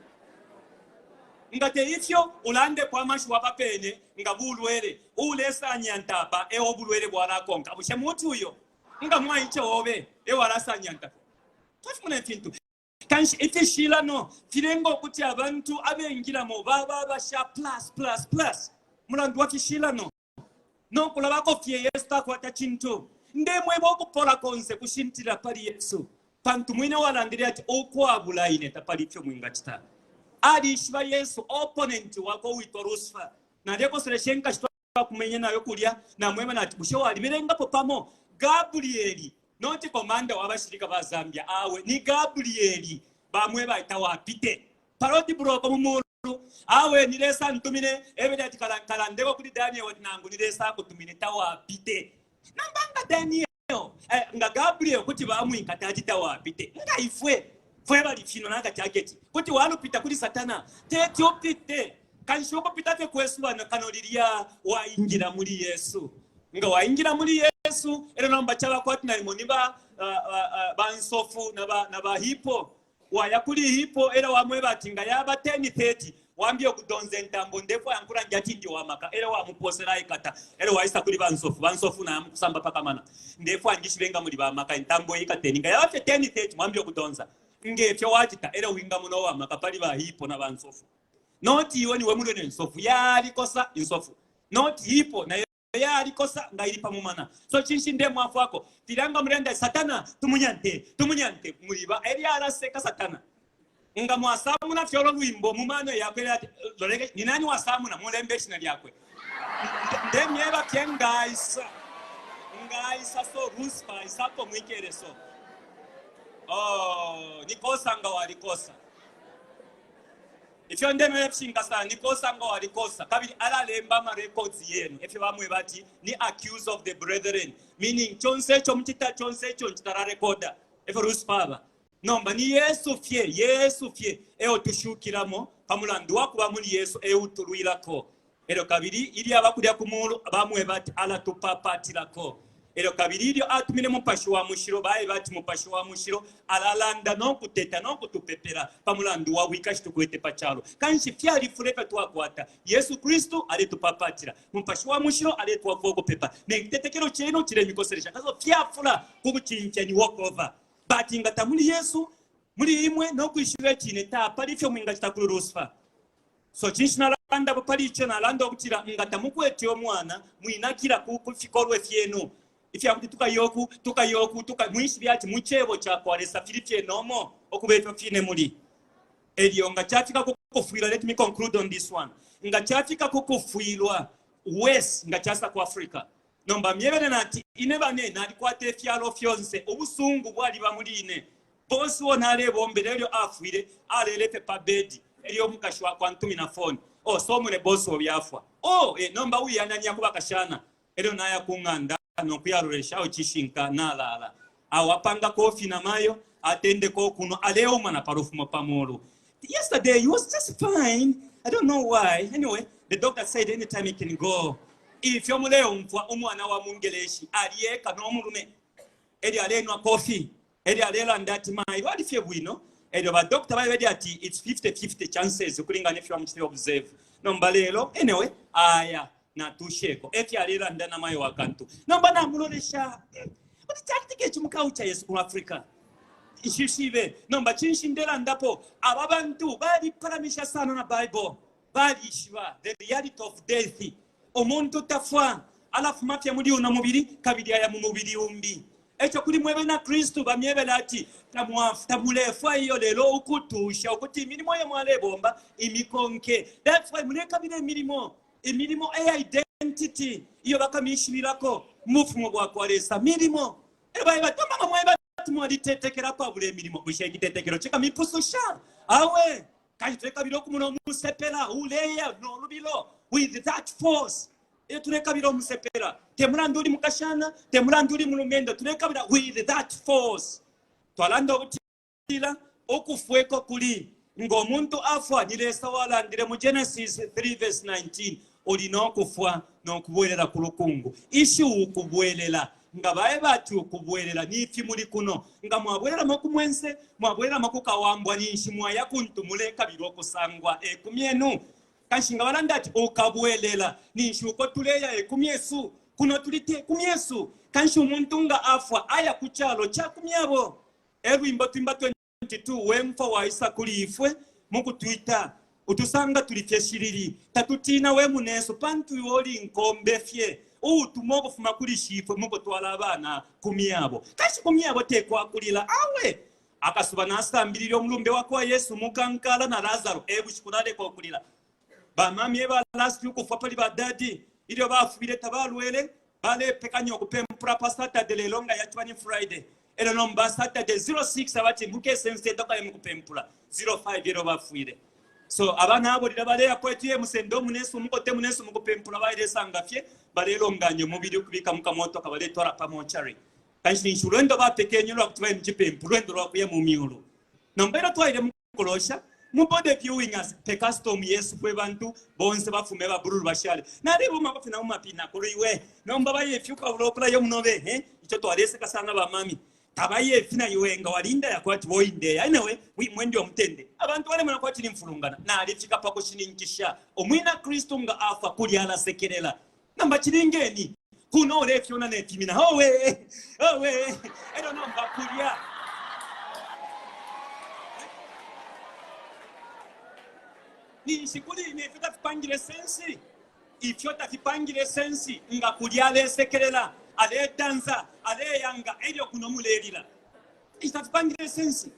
nga te ifyo ulandepo amashiwi apa pene nga bulwele ulesanyanta apa eo bulwele bwalakonka bushe muti uyo Nga mwaice obe e walasanyantapo. Twafimona ifintu. Kanshi ifishilano filenga ukuti abantu abengilamo baba abasha plus plus plus mulandu wa fishilano no kulabako fye Yesu takwata cintu. Ndemweba ukupola konse kushintilila pali Yesu pantu mwine walandile ati ukwabula ine tapali ifyo mwingacita. Alishiba Yesu opponent wakwe uwitwa Lucifer. Nalekoselesha inkashi Twakumenye nayo kulya, namweba nati, bushe walibelengapo pamo Gabrieli, not commander wa bashilika ba Zambia, awe, ni Gabrieli, bamweba ati tawapite pa road block mu mulu, awe ni Lesa antumine, ebele ati kalandeko kuli Daniel ati nangu ni Lesa akutumine tawapite. Namba nga Daniel Eh, nga Gabriel kuti bamwikata ati tawapite, nga ifwe fwe bali fino naka jacket kuti walupita kuli Satana teti upite. Kanshi ukupita fye kwesu bana kano lilya waingila muli Yesu. Nga waingila muli Yesu elyo nomba chaba kwati nalimo ni ba uh, uh, uh, bansofu na ba na ba hipo Waya kuli hippo elo wamweba ati nga yaba 10:30 wambye ukudonza intambo ndefwaya nkulange ati ndi wamaka elo wamuposela aikata elo waisa kuli bansofu bansofu naya mukusamba pakamana ndefwaya njishibe nga muli bamaka intambo ikateni nga yaba fye 10:30 mwambye ukudonza ngefyo wacita elo wingamona uwamaka pali ba hippo na bansofu not iwe niwe mulwe ne nsofu yalikosa insofu not hippo nayo yalikosa nga ili pa mumana so cinshi ndemwafwako filya nga mulenda satana tumunyante tumunyante muliba elyo alaseka satana nga mwasamuna fye ulo lwimbo mu mano yakwe ati loleke ni nani wasamuna mulembe ishina lyakwe ndemyeba fye ngaisa ngaisa so Lucifer isapo mwikele so oh nikosa nga walikosa Ifyo ndemweba fishinka sana, ni kosa nga walikosa, kabili alalemba ama records yenu, efyo bamweba ati ni accuse of the brethren, meaning conse ico mucita, conse ico ncita alarekoda, efyo Lucifer aba. Nomba ni Yesu fye, Yesu fye eo tushukilamo pa mulandu wa kuba muli Yesu eutulwilako. Elyo kabili ilyo aba kulya ku mulu bamweba ati alatupapatilako. Elyo kabili ilyo atumine Mupashi wa Mushilo baeba ati Mupashi wa Mushilo alalanda no kuteta no kutupepela pa mulandu wa bwikashi tukwete pa calo. Kanshi fyalifula ifyo twakwata. Yesu Kristu aletupapatila, Mupashi wa Mushilo aletwafwa ukupepa, ne kitetekelo cenu cilemikoselesha. Kaso fyafula ku kucimfya ni walk over. But nga tamuli Yesu muli imwe no kwishiba icine tapali ifyo mwingacita kuli Lucifer. So cinshi nalandapo pali ico? Nalanda ukutila nga tamukwete umwana, mwinakila ku, ku fikolwe fyenu ifya kuti tukayoku tukayoku tuka, mwishibe ati mu cebo ca kwa Lesa fili fye nomo okuba ifyo fine muli. Elyo nga cafika ku kufwilwa, let me conclude on this one. Nga cafika ku kufwilwa, worse nga casa ku Africa. Nomba myebele nati ine bane nalikwata ifyalo fyonse, ubusungu bwaliba muli ine. Boss uo nalebombela ilyo afwile alele fye pa bed elyo umukashi wakwe antumina phone oh so mune boss obe afwa oh eh, nomba wiyananya ku bakashana elyo naya ku ng'anda no kuyalolesha awe cishinka nalala awo apanga kofi na mayo atendeka ukunwa aleuma na palufumo pa mulu yesterday he was just fine i don't know why anyway the doctor said anytime he can go ifyo muleumfwa umwana wa mungeleshi ali eka no mulume elyo alenwa kofi Elyo alelanda ati mailo ali fye bwino. Elyo ba doctor baebele ati it's 50-50 chances ukulingana ifyo bamucitile observe. Nomba lelo anyway aya. Natusheko. E fyalelanda na mayo wa kantu. Nomba namulolesha. Kuti cacitika ici mu culture yesu ku Africa. Nshishibe. Nomba cinshi ndelandapo? Aba bantu balipalamisha sana na Bible. Balishiba the reality of death. Umuntu tafwa, alafuma fye muli uno mubili kabili aya mu mubili umbi. Eco kuli mwe bena Kristu bamyebele ati tamulefwa iyo lelo ukutusha ukuti imilimo iyo mwalebomba imikonke. That's why mulekabila imilimo, imilimo eya identity iyo bakamishibilako mu bufumu bwa kwa Lesa. Milimo. E baeba tomama mweba ati mwalitetekela apabula imilimo. Bushe ikitetekelo cikamipususha? Awe. Kanshi tulekabila ukumona umusepela uleya no lubilo with that force. Ilyo tulekabila umusepela, te mulandu uli mukashana, te mulandu uli mulumendo, tulekabila with that force. Twalanda ukutila ukufweko kuli ngo muntu afwa, ni Lesa walandile mu Genesis 3 verse 19, uli no kufwa no kubwelela ku lukungu. Ishiwi ukubwelela Nga baeba ati ukubwelela, nifi muli kuno. Nga mwabwelelamo ku mwense, mwabwelelamo ku kawambwa, ninshi mwaya kuntu mulekabila ukusangwa, e ku myenu. Kanshi nga balanda ati ukabwelela, ninshi uko tuleya e ku myesu, kuno tuli te ku myesu. Kanshi umuntu nga afwa, aya ku calo ca ku myabo. E lwimbo twimba 22 We mfwa waisa kuli ifwe mu kutwita, utusanga tuli fye shilili. Tatutina we munesu, pantu iwe uli nkombe fye uutuma ukufuma kuli shifwe mu kutwala abana ku myabo. Kanshi ku myabo te kwakulila, awe. Akasuba nasambilile umulumbe wa kwa Yesu umukankala na Lasaro, e bushiku naleka ukulila. Bamami e ba last ukufwa pali ba daddy. Ilyo bafwile tabalwele, balepekanya ukupempula pa Saturday lelo nga yaciba ni Friday. Elyo nomba Saturday 06 abati mukese nsenda kaye mukupempula 05 elyo bafwile. So abana abo lila baleya kwetu ye musende umunesu umukote munesu mukupempula bailesanga fye balelonganya umubili ukubika mu kamotoka baletwala pa mortuary. Kanshi ninshi ulwendo bapekenye lwa kuti baye mu cipempu lwendo lwa kuya mu myulu. Nomba ilyo twaile mu kulosha mu body viewing as pe custom yesu fwe bantu bonse bafume ba bululu bashale naleboma bafina mu mapina kulu iwe nomba bayefi ukabula okulayo munobe eh ico twaleseka sana ba mami tabayefi na iwe nga walinda ya kwati boindeya anyway mwendi omutende abantu balemona kwati ni mfulungana nalifika pa kushininkisha umwina Kristu nga afa kuli alasekelela nomba cilingeni kuno ulefyona nefimina owe owe elyo nomba kulya ninshi kuli ine ifyo tafipangile sensi ifyo tafipangile sensi nga kulya alesekelela aledansa aleyanga elyo kuno mulelila ishi tafipangile sensi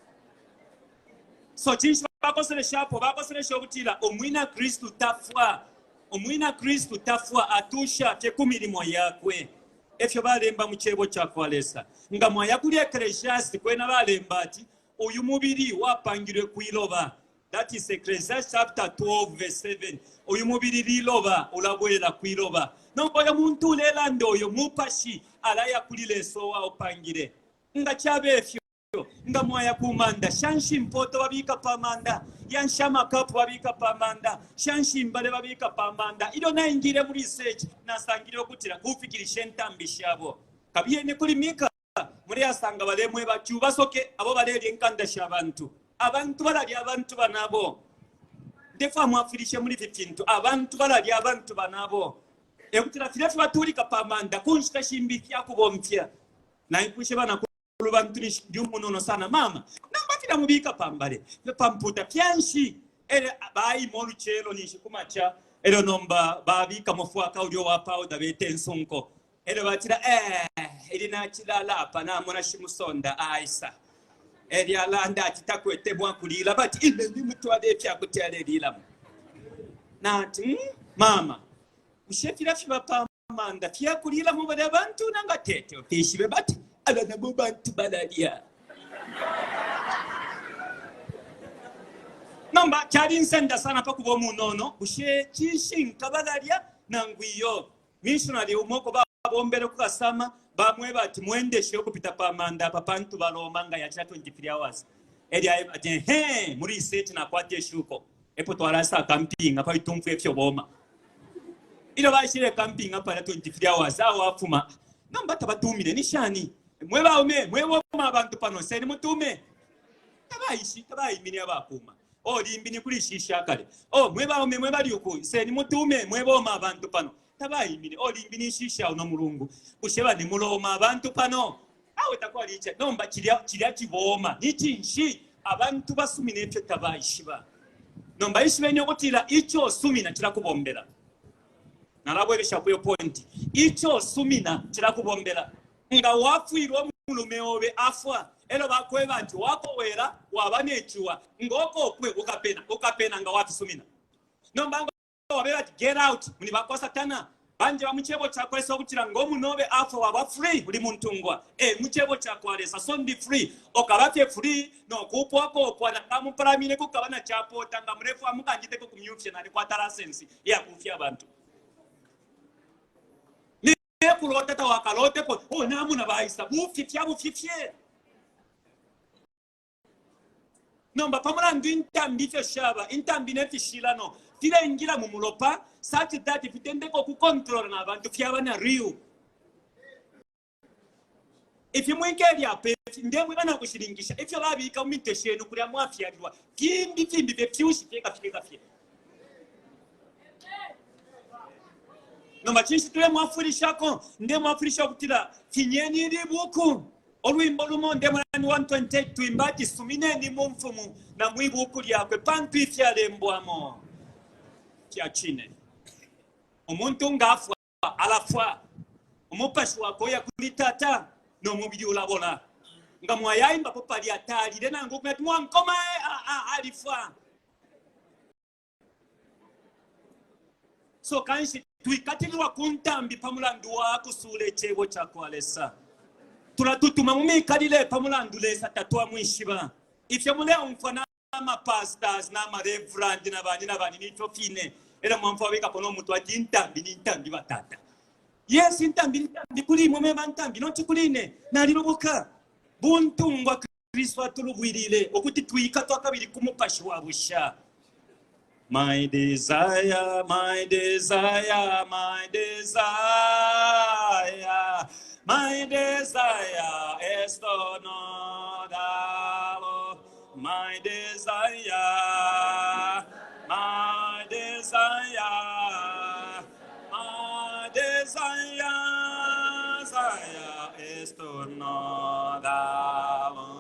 So cinshi bakoseleshapo? Bakoselesha ukutila umwina Kristu tafwa. Umwina Kristu tafwa, atusha fye ku milimo yakwe. E fyo balemba mu cebo ca kwa Lesa. Nga mwaya kuli Ecclesiastes, kwena balemba ati uyu mubili wapangilwe kwiloba. That is Ecclesiastes chapter 12 verse 7. Uyu mubili liloba, ulabwelela kwiloba. Nomba uyo muntu ulelanda uyo mupashi alaya kuli Lesa uwaupangile. Nga cabe fyo Nga mwaya ku manda, shanshi impoto babika pa manda, yanshi amakapu babika pa manda, shanshi imbale babika pa manda. Ilyo naingile mu research, nasangile ukutila kufikilisha intambi shabo. Kabiyeni kuli Mika, muleyasanga balemweba ati ubasoke abo balelya inkanda sha bantu. Abantu balalya abantu banabo. Ndefwa mwafwilishe muli fi fintu. Abantu balalya abantu banabo. E kutila filya fibatuulika pa manda ku nshita shimbi fya kubomfya. Naipwishe bana ulubantu ninshi ndi umunono sana mama nomba filya mubika pambale pamputa fyanshi ele baima ulucelo ninshi kumaca elyo nomba babikamo fwaka ulya wa powder beta insunko elyo batila eh ili nachilala apa namona shimusonda aisa elyo alanda ati takwete mwakulila bati ine ndimutwale ifyakuti alelilamo nati hmm, mama bushe filya fiba pa manda fyakulilamo balya bantu nanga tete fishibe bati aba nabo bantu balalya nomba calinsenda sana pa kuba umunono bushe cishinka balalya nangu iyo missionary umo uko babombele ku kasama bamweba ati mwendeshe ukupita pa manda apa pantu baloma nga yacila 23 hours elyo aeba ati ehe muri research nakwata ishuko epo twalasa kampinga pali tumfwe ifyo boma Ilyo baishile camping palya 23 hours awo afuma nomba tabatumine ni shani mwe baume mwe boma abantu pano seni mutume tabaishi tabaimine abakuma o oh, limbi ni kuli shisha kale o oh, mwe baume mwe bali uku seni mutume mwe boma abantu pano. Tabaimine. Oh, limbi ni nshisha uno mulungu. Bushe bani muloma abantu pano? Awe takwali ica. Nomba cilya cilya ciboma ni cinshi? Abantu basumina ifyo tabaishiba. Nomba ishibeni ukutila ico sumina cilakubombela. Nalabwelesha kuyo point. Ico sumina cilakubombela. Nga wafwilwa umulume obe afwa, elo bakweba ati wakowela waba ne ciwa, ngokopwe ukapena, ukapena nga wafisumina. Nomba wabeba ati get out muli bakwa satana banjeba mu cebo cakwa Lesa ukutila ngo munobe afwa waba free uli muntungwa e mu cebo cakwa Lesa so ndi free okaba fye free no kupwa kopwa na kamupalamine kukaba na chapota nga mulefwa mukanjiteko kumyufya nalikwata license ya kufya abantu ne kulota tawakalotepo oh namuna baisa bufye fya bufye fye Nomba pa mulandu intambi ifyo shaba, intambi ne fishilano filengila mu mulopa such that fitendeka ukukontrola na bantu fyaba na real. Ifi mwikele apa ifi ndemweba na kushininkisha ifyo babika mu mitwe shenu kulya mwafyalilwa fimbi fimbi fye fyushi fyeka fyeka fye. Nomba cinshi tulemwafwilishako? Ndemwafwilisha ukutila finyeni ili buku. Olwimbo lumo ndemona ni 128 twimba ati sumineni mu mfumu na mwi buku lyakwe pantu ifyalembwamo fya cine. Umuntu nga afwa alafwa, umupashi wakwe uya kuli tata no mubili ulabola. Nga mwayaimbapo palya talile nangu ukumya ati mwankoma alifwa. So kanshi twikatililwa ku ntambi pa mulandu wa kusuula icebo ca kwa Lesa. Tulatutuma mu mikalile pa mulandu Lesa tatwamwishiba. Ifyo muleumfwa na ma pastors na ma reverend na bani na bani ni ifyo fine. Elyo mwamfwa babikapo no mutwe ati intambi ni ntambi batata. Yes, intambi ni ntambi kuli imwe mwe bantambi, not kuli ine. Nalilubuka. Buntungwa Kristu atulubwilile ukuti twikatwa kabili ku mupashi wa busha. My desire, my desire, my desire, my desire is to know the Lord. My desire, my desire, my desire, desire is to know the Lord.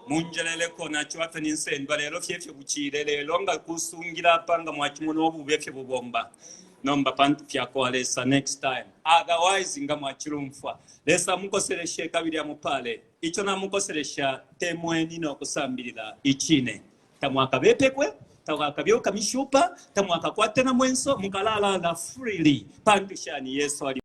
Munjeleleko naciba fye ninsendwa lelo fye fye bucile lelo nga kusungila apa nga mwacimona ububi efyo bubomba nomba pantu fyakwa Lesa next time otherwise nga mwacilumfwa Lesa amukoseleshe kabili amupale ico namukoselesha temweni no kusambilila icine Tamwakabepekwe, takwakabe ukamishupa, tamwakakwate na mwenso, mukalalala freely. Pantu shani? Yesu ali.